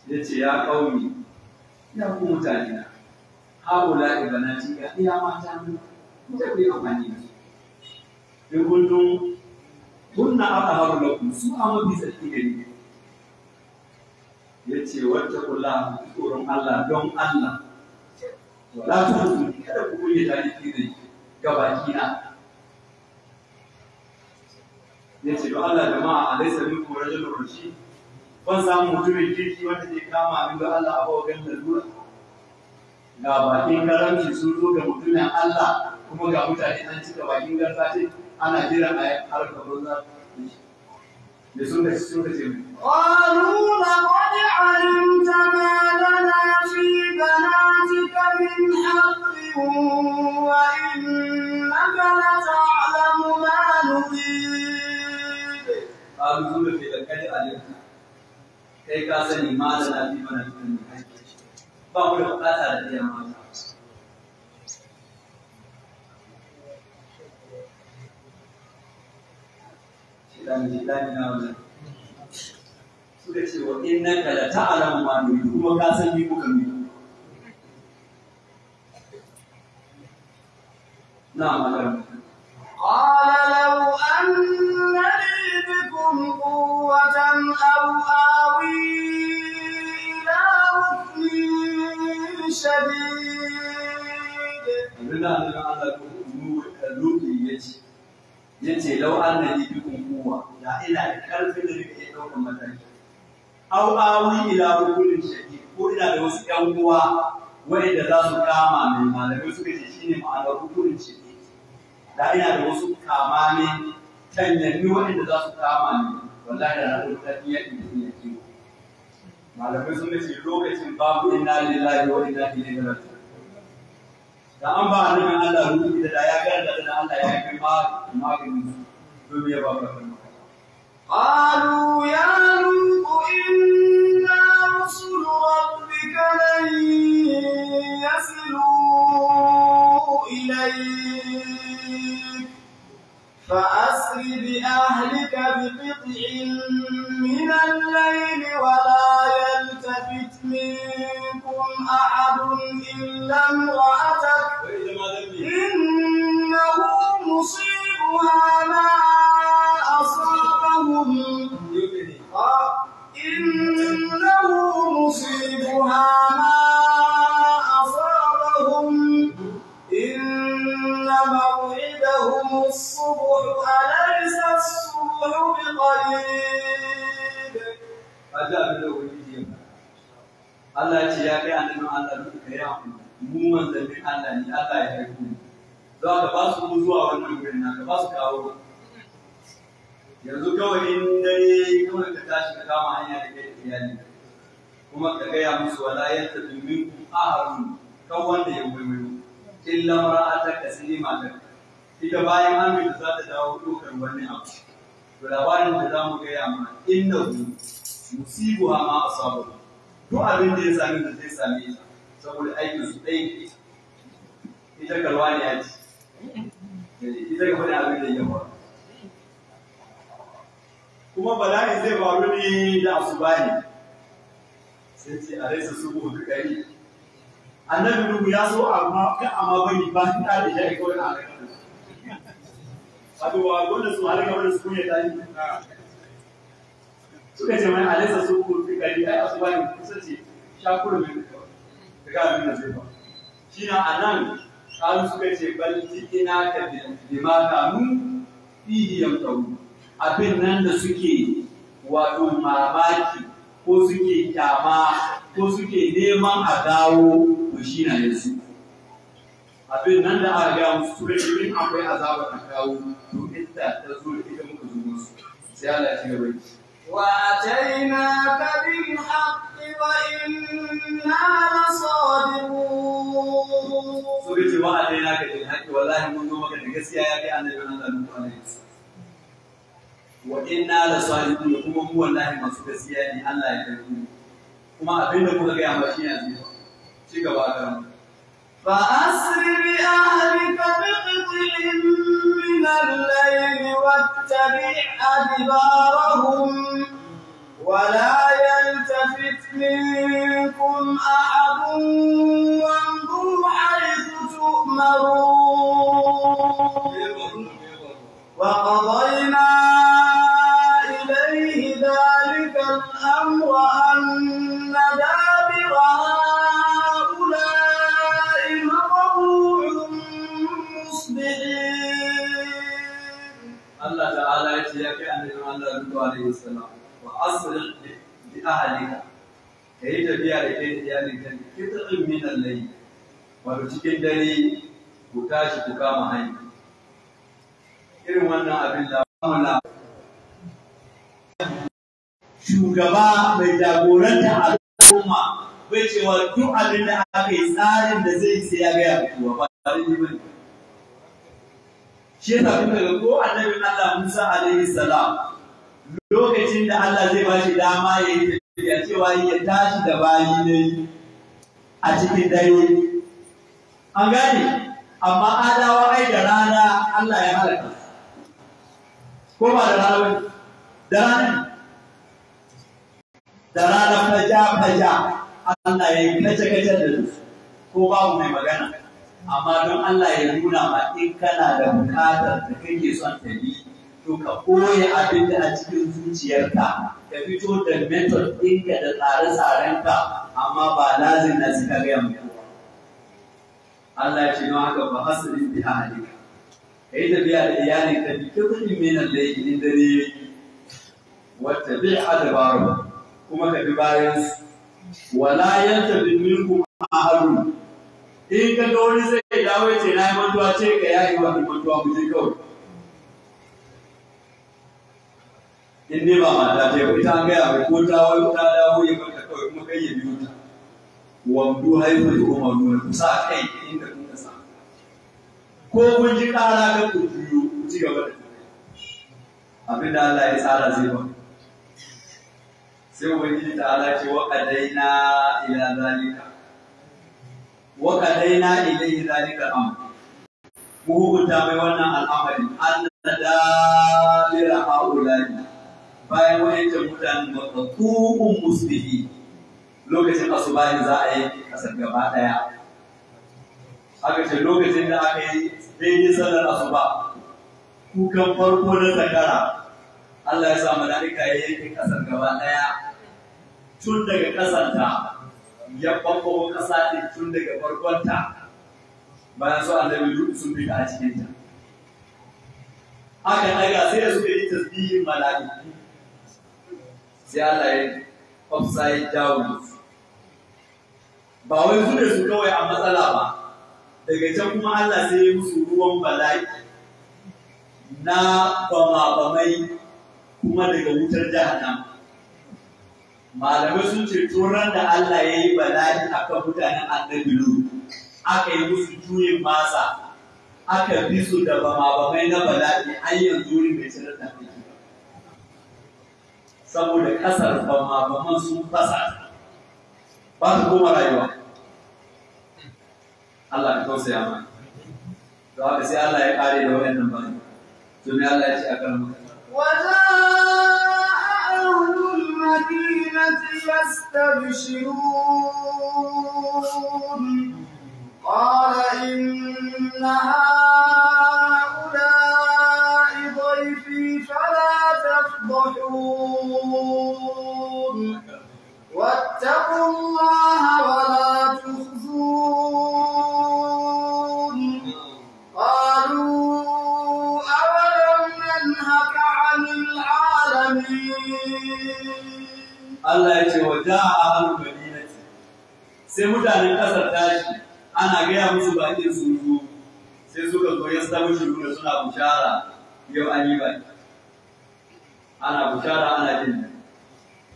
Ya ce ya ƙaumi ya ku mutane na haula ibanati ga iya mata mu ku ta ku yi amfani da su in kuntum kunna aqharu lakum su a mafi tsarki gari. Ya ce wattaqullaha ku tsoron Allah don Allah wala tukhzuni kada ku kunya ta ni fi ga baki na. Ya ce don Allah jama'a alaysa minkum rajulun rashid ban samu mutumin kirki wanda zai kama min don Allah a bawa ganin lalura. Ga bakin karamci sun zo ga mutumin Allah, kuma ga mutane an cika bakin garface ana jiran a harkar banza da sun da suka ce mai. قالوا لقد علمت ما لنا في بناتك من حق وإنك لتعلم ما نريد. Qalu sun da ce laqad alimta, kai ka sani ma lana fi banatika min haqqi, ba mu da bukata da iya mata. Shidani na wannan. Suka ce wa innaka la ta'lamu ma nuridu, kuma ka san mi muka mi. Na magana. قال لو أن لي بكم قوة أو آوي إلى ركن شديد. Abinda annabin Allah Lutu ya ce lau anna li bikum quwwa, da ina da karfin da nake iya ɗaukar mataki. Aw awi ila rukunin shadid, ko ina da wasu ƴan uwa wa'inda za su kama mai, malamai suka ce shine ma'anar rukunin shadid. Da ina da wasu kamame tanyanni wa'inda za su kama ni, wallahi da na ɗauki matakin yaƙi da iya kiwo. Malamai sun ce lokacin babu inna lillahi wa inna ilaihi raji'un. Da an ba annabin Allah ruhi da ya garda da Allah ya kai maganin su, to me ya ba ka kan? قالوا يا لوط إنا رسل ربك لن يصلوا إليك فأسر بأهلك بقطع من الليل ولا يلتفت منكم أحد إلا امرأتك Wai ita ma zan yi. إنه مصيبها ما أصابهم Yau ne. إنه مصيبها ما أصابهم إن موعدهم الصبح أليس الصبح بقريب؟ Ka ji abin da Ubangiji ya faɗa. Allah ya ce ya kai annabin Allah duk ka yi hakuri, mu manzannin Allah ne, Allah ya aiko mu. Za ka ba su mu zuwa wannan wurin naka ba su kawo. Yanzu kawai in dare kawai ka tashi ka kama hanya da kai da iyali. Kuma ka gaya musu wala yattabi minkum ahadun, kan wanda ya waiwayo illa mar'ataka, sai matarka. Ita bayan an fita za ta dawo ɗaukar wani abu. To labarin da za mu gaya ma, innahu musibuha ma asabahu, duk abin da ya same ta zai same ta, saboda aikin su ɗaya ne. Ita kalwa ne ya ce ita ga faɗin abin da ya faru, kuma bala'i zai faru ne da asuba ne. Sai ce a laisa subuhu bi qarib. Annabi Nuhu ya so amma ka amma bari ba ta da shi kawai a halaka da su. Wato wa wanda su halaka wanda su kunya tayi suka ce mai alaisa subuhu bi qarib, ai asuba ne kusa ce, shakuru mai kawai kaga abin da zai faru. Shi na anan kalu suka ce bal ji'ina ka bima kanu fihi yamtaru, abin nan da suke wato mamaki ko suke kyama ko suke neman a dawo, to shi na yanzu abin nan da aka gaya musu, suka ce in akwai azaba a kawo, to ita ta zo da ita muka zo musu. Sai Allah ya ci gaba. وأتيناك بالحق وإنا لصادقون. Suka ce wa alaina ka bil haqqi, wallahi mun zo maka da gaskiya ya kai annabi Allah Nuhu alaihi salam, wa inna la sadiqun, kuma mu wallahi masu gaskiya ne, Allah ya karbi mu, kuma abin da muka gaya ma shi ne zai ci gaba da. فأسر بأهلك بقطع من الليل واتبع أدبارهم ولا يلتفت منكم أحد وامضوا حيث تؤمرون. وقضينا إليه ذلك الأمر أن دابر هؤلاء مقطوع مصبحين. Allah ta'ala ya ce ya kai annabi Allah Nuhu alaihi salam, wa asri bi ahlika, kai tafiya da kai da iyalinka, kit'in min al-layl, Wato cikin dare ku tashi ku kama hanya. Irin wannan abin da shugaba mai jagoranta al'umma bai cewa duk abin da aka yi tsarin da zai sai ya gaya kowa ba daidai ba ne. Shi yasa kuka ga ko annabin Allah Musa alaihi salam lokacin da Allah zai ba shi dama ya yi tafiya cewa ya tashi da bayi ne a cikin dare. An gane, amma adawa ai da rana Allah ya halaka. Ko ba da rana ba da rana da rana faja faja Allah ya yi kace kace da su ko babu mai magana. Amma don Allah ya nuna ma in kana da bukatar da kake son ta bi to ka koya abin da a cikin zuciyarka ka fito da method ɗinka da tsare-tsarenka amma ba lazim na suka gaya mu kowa. Allah ya ce don haka ba hasalin bi ahlika. Ka yi tafiya da iyalinka bi kibrin min al-layli in dare yayi wa tabi' adbaru kuma ka bi bayan su wala yantabi minkum ahadun in ka ga wani zai dawo ya ce na yi mantuwa ce ka yayi wa mantuwa mu je kawai in dai ba mata ce ba ita an gaya mai ko ta wayo ta dawo ya barka kawai kuma kai ya biyo ta wamdu haifu da umaru ku sa kai inda kuka sa ko kun ji ƙara ka ku juyo ku ci gaba da tafiya abinda Allah ya tsara zai ba sai ubangiji ta ala ce wa qadaina ila zalika wa qadaina ilayhi zalika al-amr mu hukunta mai wannan al'amari an dabira haula'i bayan wayancan mutanen maqtu'un musbihi lokacin asubahin za a yi kasar gaba daya aka ce lokacin da aka yi daidai sallar asuba kukan farko na zakara Allah ya sa mala'ika ya yanke kasar gaba daya tun daga kasanta ya bambamo kasa din tun daga farkonta bayan su annabi duk sun fita a cikinta aka daga sai da suka yi tasbihin mala'iku sai Allah ya upside down ba wai su ne su kawai a matsala ba daga can kuma Allah sai ya musu ruwan bala'i na bama-bamai kuma daga wutar jahannam malamai sun ce turan da Allah ya yi bala'i akan mutanen annabi Lut aka yi musu juyin masa aka bi su da bama-bamai na bala'i har yanzu wurin bai tsirar da aiki ba saboda kasar bama-baman sun fasa ba su koma rayuwa Allah ka tausaya mana to haka sai Allah ya kare da wayannan bayi to me Allah ya ce a kan maka وجاء أهل المدينة يستبشرون قال إن هؤلاء ضيفي فلا تفضحون واتقوا الله ولا تخزون قالوا أولم ننهك عن العالمين Allah ya ce wa ja'a ahlul madinati sai mutanen kasar tashi ana gaya musu bakin sun zo sai suka zo ya samu shiru suna bushara yau an yi baki ana bushara ana jin daɗi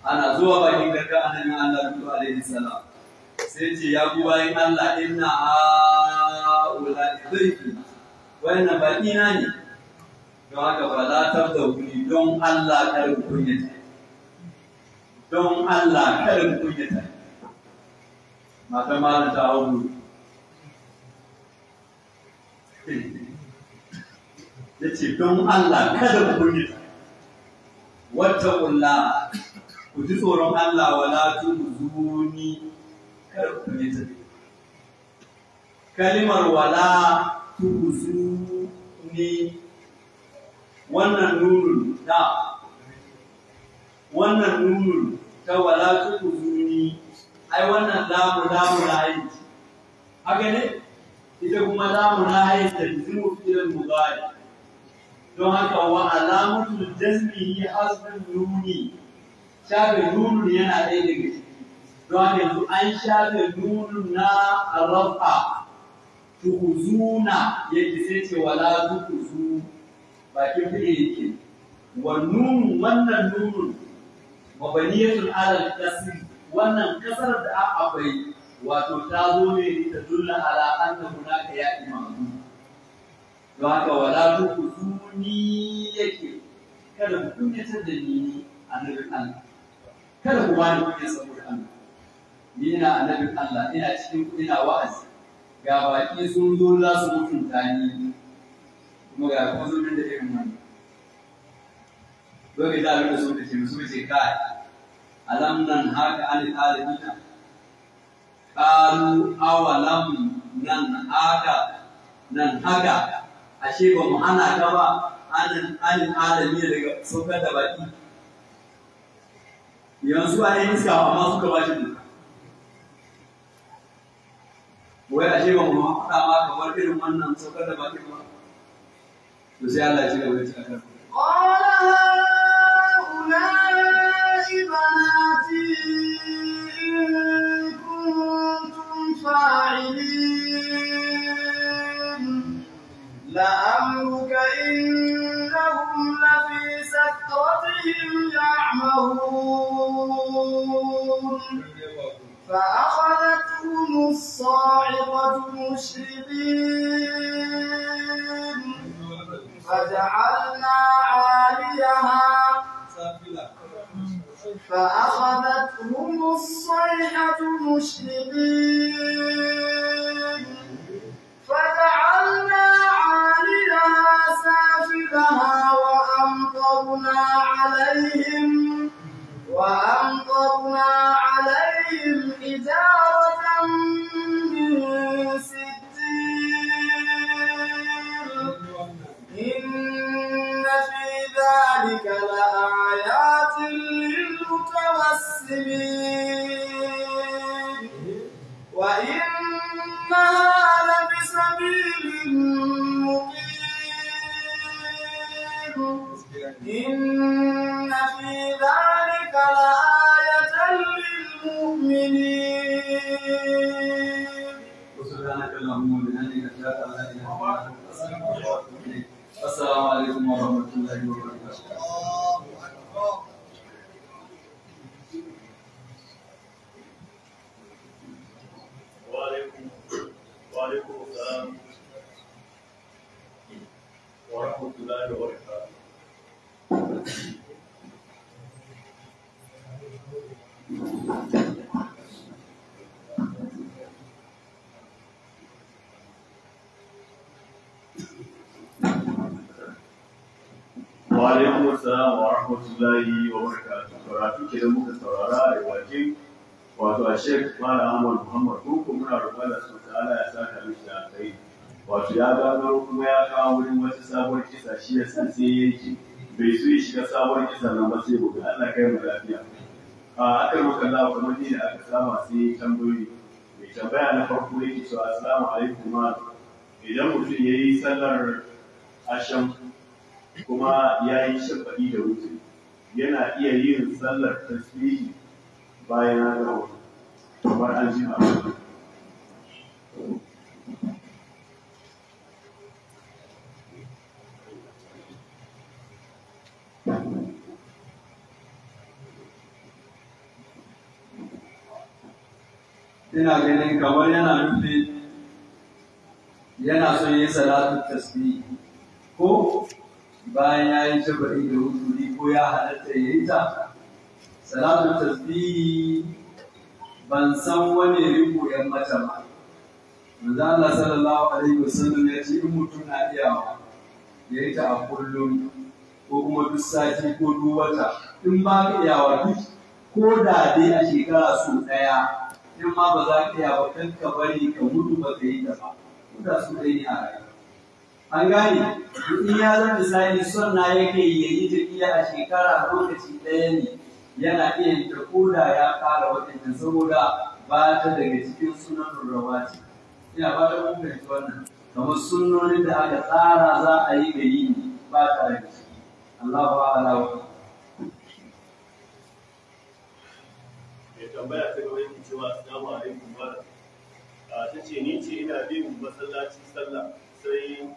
ana zuwa bakin garka annabi Allah Lutu alaihi salam sai ce ya ku bayin Allah inna haula dhayfi wannan baki na ne don haka ba la tabda don Allah kar ku kunyata don Allah kada ku kunyata mata malam ta hau ya ce don Allah kada ku kunyata wata ƙulla ku ji tsoron Allah wala tuzuni kada ku kunyata kalimar wala tuzuni wannan nunun da wannan nunun ta wala tukuzuni ai wannan lamu lamu na aiki haka ne ita kuma lamu na aiki ta jimu fi'il mudari don haka wa alamatul jazmihi hasbun nuni shafe nunun yana ɗaya daga ciki don haka yanzu an shafe nunun na rafa Tuhuzuna yake sai ce wala tuhuzu bakin fi'il yake. Wa nun wannan nunun mabaniyatun alal kasri, wannan kasar da akwai wato ta zo ne ta dulla ala anna hunaka ya imamu. Don haka wala tuhuzuni yake, kada ku kunyatar da ni annabin Allah, kada ku bani kunya saboda Allah. Ni ina annabin Allah, ina cikin ku ina wa'azi, ga baki sun zo za su mutunta ni, kuma ga kuma zo da irin wannan. Dole da abin da sun ce su ce kai alam nan haka anil alamina qalu awalam nan haka nan haka, ashe ba mu hana ka ba anil alamina daga saukar da baki. Yanzu ba ne iska amma suka ba shi duka. Wai ashe ba mu faɗa ma kamar irin wannan saukar da baki ba. To sai Allah ya ci gaba da ci akan. قال هؤلاء بناتي إن كنتم فاعلين، لعمرك إنهم لفي سكرتهم يعمهون. فأخذتهم الصاعقة مشرقين، فجعلنا عاليها فأخذتهم الصيحة مشرقين، فجعلنا عاليها سافلها وأمطرنا عليهم حجارة من سجيل، إن في ذلك لآيات للمتوسمين، وإنها لبسبيل مقيم، إن في ذلك لآية للمؤمنين. وسبحانك اللهم وبحمدك أشهد أن لا إله إلا أنت أستغفرك وأتوب إليك. السلام عليكم ورحمة الله وبركاته. وعليكم السلام ورحمة الله وبركاته. Wa alaikum assalam wa rahmatullahi wa barakatuh. Karatu kenan muka saurara da bakin wato a Sheikh Malam Ahmad Muhammad Koko, muna roƙon Allah subhanahu ta'ala ya saka mishi da alkhairi. Wato ya gano kuma ya kawo wurin wata sabuwar kisa, shi ya san sai yanke bai so ya shiga sabuwar kisa nan ba sai gobe. Allah kai mu lafiya. A akan maka Allah kamar ni da aka saba sai tambayoyi. Mai tambaya na farko yake cewa assalamu alaikum malam. Idan mutum ya yi sallar asham kuma ya yi shafa'i da wuce, yana iya yin sallar tasbihi bayan ya gama kamar an jima. Ina ganin kamar yana nufin yana son yin salatu tasbihi ko bayan ya yi shafa'i da wuturi, ko ya halatta ya yi ta salatu tasbihi. Ban san wani riko yan mata ba. Manzo Allah sallallahu alaihi wasallam ya ce in mutum na iyawa ya yi ta a kullum ko kuma duk sati ko duk wata. In ba ka iyawa duk ko da dai a shekara sau ɗaya, in ma ba za ka iya ba kan ka bari ka mutu ba ka yi ta ba, ko da sau ɗaya ne a rayuwa. An gane, in ya zan misali son na yake ya yi tafiya a shekara lokaci ɗaya ne, yana iya yin ta ko da ya ƙara waɗannan, saboda ba ta daga cikin sunan rawati. Ina fatan mun fahimci wannan, kamar sunnonin da aka tsara za a yi ga yini ba ta daga ciki. Allahu a'lam. Mai tambaya ta gaba yake cewa assalamu alaikum malam. Ta ce ni ce ina bin masallaci sallah sai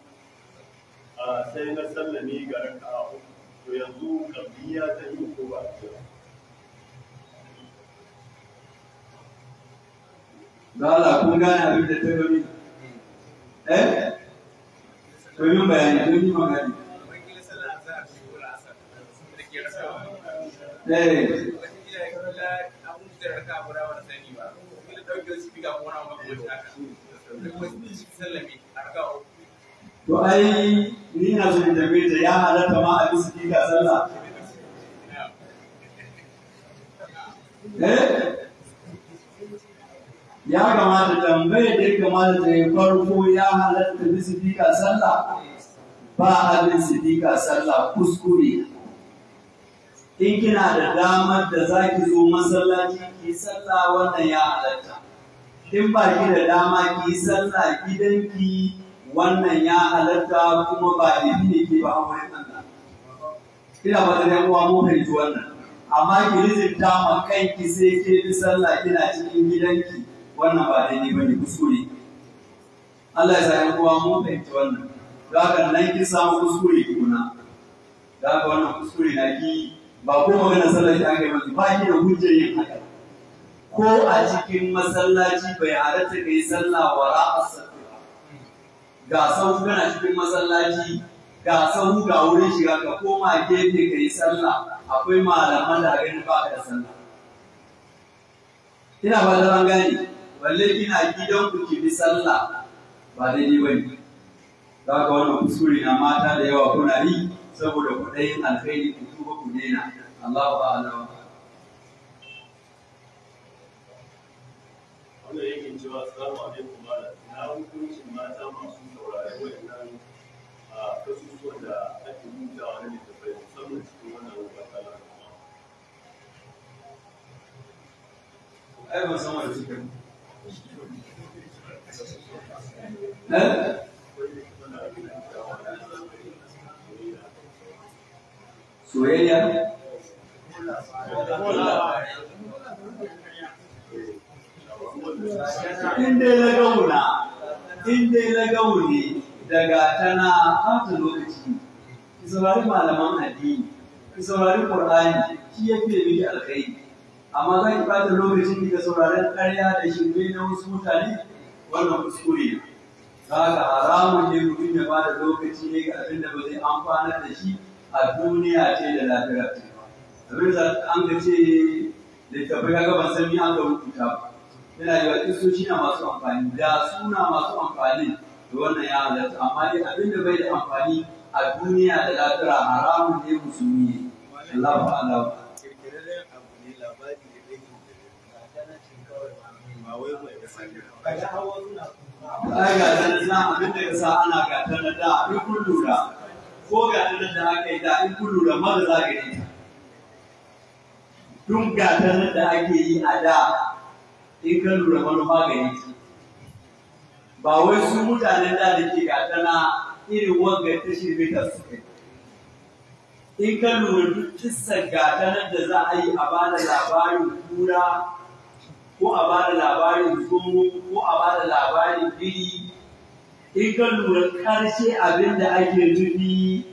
sai na sallame ga raka'a uku, to yanzu kabliya zan yi ko ba a? Lala, kun gane abin da ta gani? Eh? To yi bayani, don yi magana. Eh. To ai ni na so in tambaye ta, ya halatta ma a bi sifika sallah? Eh? Ya kamata tambayar da ya kamata ta yi farko, ya halatta bi sifika sallah? Ba abin sifika sallah, kuskure. In kina da damar da za ki zo masallaci ki yi sallah, wannan ya halatta. In ba ki da dama, ki yi sallah gidanki, wannan ya halatta kuma ba laifi ne ke ba a wurin Allah. Ina ba da uwa mu fahimci wannan. Amma ki lizinta ma kanki sai ke bi sallah kina cikin gidanki, wannan ba daidai bane, kuskure. Allah ya sa ƴan uwa mun fahimci wannan. Don haka nan kin samu kuskure kuna. Don haka wannan kuskure na ki, ba ko magana sallar ki aka yi maki ba, ki da hujjar yin haka. Ko a cikin masallaci bai halatta ka yi sallah wara asafi ba. Ga sahu kana cikin masallaci, ga sahu ga wurin shiga, ka koma gefe ka yi sallah, akwai malaman da ganin ba ka da sallah. Ina ba da an gane, balle kina gidan ku ki bi sallah, ba daidai ba ne. Za ka wannan kuskure na mata da yawa kuna yi saboda kwaɗayin alkhairi, ku tuba ku daina. Allahu a'lam. Wannan yake cewa, assalamu alaikum malam, na hukuncin mata masu saurare wayannan kasusuwan da ake rubutawa na littattafai, musamman cikin wannan wata na? Ai ban san wanda suka yi. Eh? Soyayya? In dai na gauna, in dai na gaune daga tana ɓata lokaci, ki saurari malaman addini, ki saurari Qur'ani, shi ya fiye miki alkhairi. Amma za ki ɓata lokacin ki ga sauraron ƙarya da shirme na wasu mutane, wannan kuskure ne. Za ka haramun ne mutum ya bada lokaci ne ga abin da ba zai amfanar da shi a duniya ce da lafiya ce ba. Abin da an ga ce littattafai, kaga ban san ni an ga rubuta ba. Yana yi wa kisoshi na masu amfani, da suna masu amfani da wannan ya halatta, amma dai abin da bai da amfani a duniya da lafiya haramun ne musulmi ne. Allahu a'lam. Kirkirarren abu ne, labari ne da ba wai mai. Ai ga ta nan, abin da yasa ana gata na da, in kun lura, ko gata nan da aka yi da, in kun lura, maza za ka yi ta. Duk gata nan da ake yi a da, in ka lura, manufa ga yi ta. Ba wai su mutanen da da ke gata na irin wanga ta shirme ta su kai. In ka lura, duk kissar gata nan da za a yi, a bada labarin kura ko a bada labarin zomo ko a bada labarin biri, in ka lura, karshe abin da ake nufi,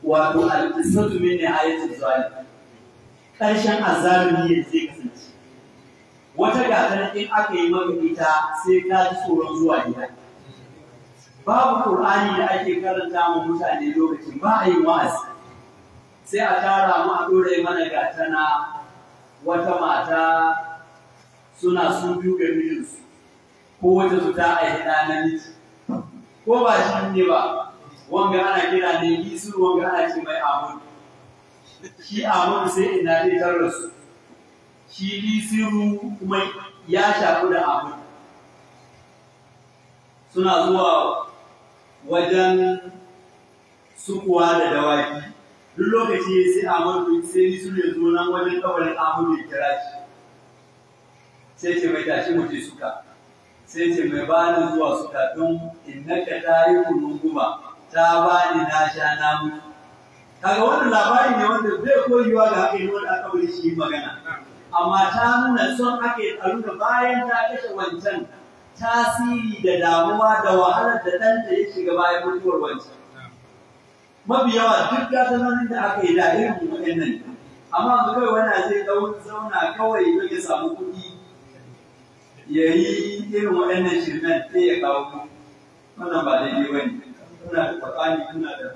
wato al-qissatu min nihayatil zalim, karshen azzalumi yadda zai kasance. Wata gata in aka yi maka ita, sai ka ji tsoron zuwa gida. Babu Qur'ani da ake karanta ma mutane lokacin, ba a yi wa'azi, sai a tara mu a ɗora mana gatana. Wata mata suna su biyu ga mijinsu, ko wata su ta aihi ɗa namiji, ko ba shi ne ba, wanga ana kira ne Gisu, wanga ana ce mai Amadu. Shi Amadu sai ina dai tar rasu, shi Lisiru kuma ya shafu da Amadu. Suna zuwa wajen sukuwa da dawaki duk lokaci, sai Amadu, sai Lisiru ya zo nan wajen kabarin Amadu ya kira shi, sai ce mai, "Tashi mu je suka." Sai ce mai, "Bani zuwa suka don innaka ta yi kunun guba ta bani na sha na mutu." Kaga wannan labari ne wanda bai koyuwa ga haka ne wanda aka bari shi magana, amma ta nuna son ake a nuna bayan ta kashe wancan. tasiri da damuwa da wahalar da ɗanta ya shiga bayan mutuwar wancan. Mafi yawa duk gatanonin da aka yi da irin waɗannan, amma yanzu kawai wannan zai ɗau zauna kawai don ya samu kuɗi ya yi irin waɗannan shirmen sai ya kawo ku. Wannan ba daidai ba ne. Muna da Qur'ani, muna da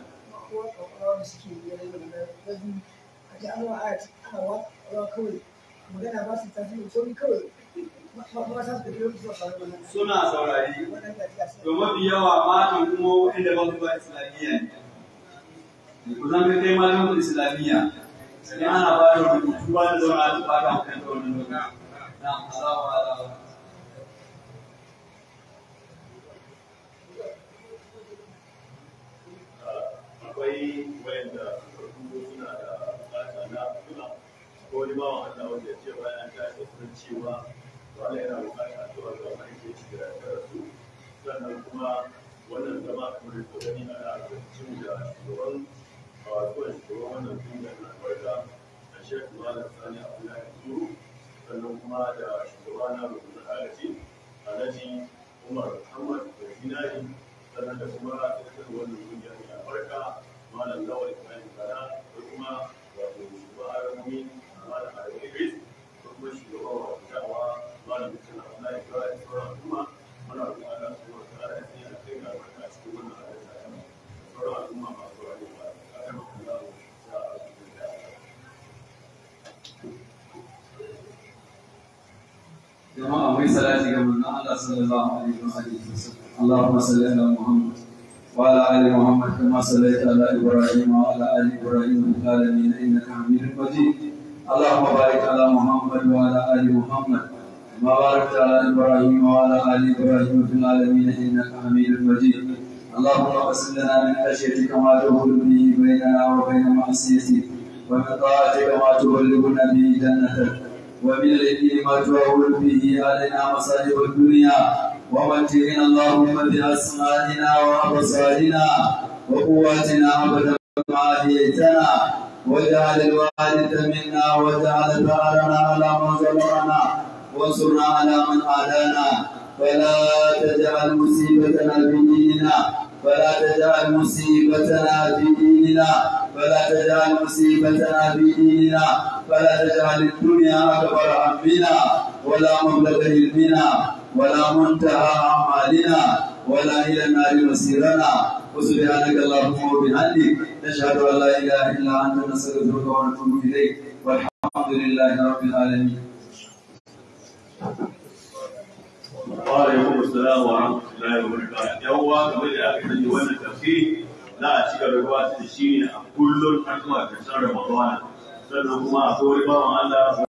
suna saurari. To mafi yawa matan kuma waɗanda ba su ba islamiyya ne. Ku zan kai matan ku islamiyya. In ana ba da rubutu ba da zauna a ba ta makaranta wannan lokaci. Na'am, Allahu a'lam. Akwai wayanda suka rubuto suna da bukata na addu'a. Ko wani bawan Allah wanda ya ce bayan an tashi sun cewa wala yana bukata addu'a ga mahaifiyar shi da ta rasu. Sannan kuma wannan zama kamar da kuka gani ana albarkacin da shugaban zuwan shugaban wannan kungiyar na albarka da Sheikh Malam Sani Abdullahi Zuru, sannan kuma da shugaba na rundunar agaji Alhaji Umar Muhammad da Zinari, sannan da kuma sakataren wannan kungiyar mai albarka Malam Lawal Ibrahim Bala, da kuma wato shugaban aramomi Malam Adamu Idris, da kuma shugaban wato da'awa Malam Murtala Abdullahi Ibrahim, sauran al'umma. Muna roƙon Allah subhanahu wa ta'ala ya sanya alkhairi da albarka a cikin wannan halitta ta mu. Sauran al'umma masu saurare ba a kan Allah za a rubuta da Jama'a mai salati ga manzon Allah sallallahu alaihi wa alihi wasallam. Allahumma salli ala Muhammad wa ala ali Muhammad kama sallaita ala Ibrahim wa ala ali Ibrahim fil alamin innaka Hamidum Majid. Allahumma barik ala Muhammad wa ala ali Muhammad kama barakta ala Ibrahim wa ala ali Ibrahim fil alamin innaka Hamidum Majid. اللهم اقسم لنا من خشيتك ما تهول به بيننا وبين معصيتك، ومن طاعتك ما تبلغنا به جنتك، ومن اليقين ما تهون به علينا مصائب الدنيا، ومتعنا اللهم بأسمائنا وأبصارنا وقواتنا أبدا ما أحييتنا، واجعل الوارث منا، واجعل ثأرنا على من ظلمنا، وانصرنا على من عادانا، ولا تجعل مصيبتنا في ديننا، ولا تجعل مصيبتنا في ديننا، ولا تجعل مصيبتنا في ديننا، ولا تجعل الدنيا أكبر همنا ولا مبلغ علمنا ولا منتهى أعمالنا ولا إلى النار مصيرنا. وسبحانك اللهم وبحمدك نشهد أن لا إله إلا أنت نستغفرك ونتوب إليك، والحمد لله رب العالمين. Wa alaikum assalam wa rahmatullahi wa barakatuh. Yan uwa, kamar da aka sani, wannan tafsiri za a ci gaba da gabatar da shi ne a kullum har zuwa ƙarshen Ramadana. Sannan kuma akwai wani bawan Allah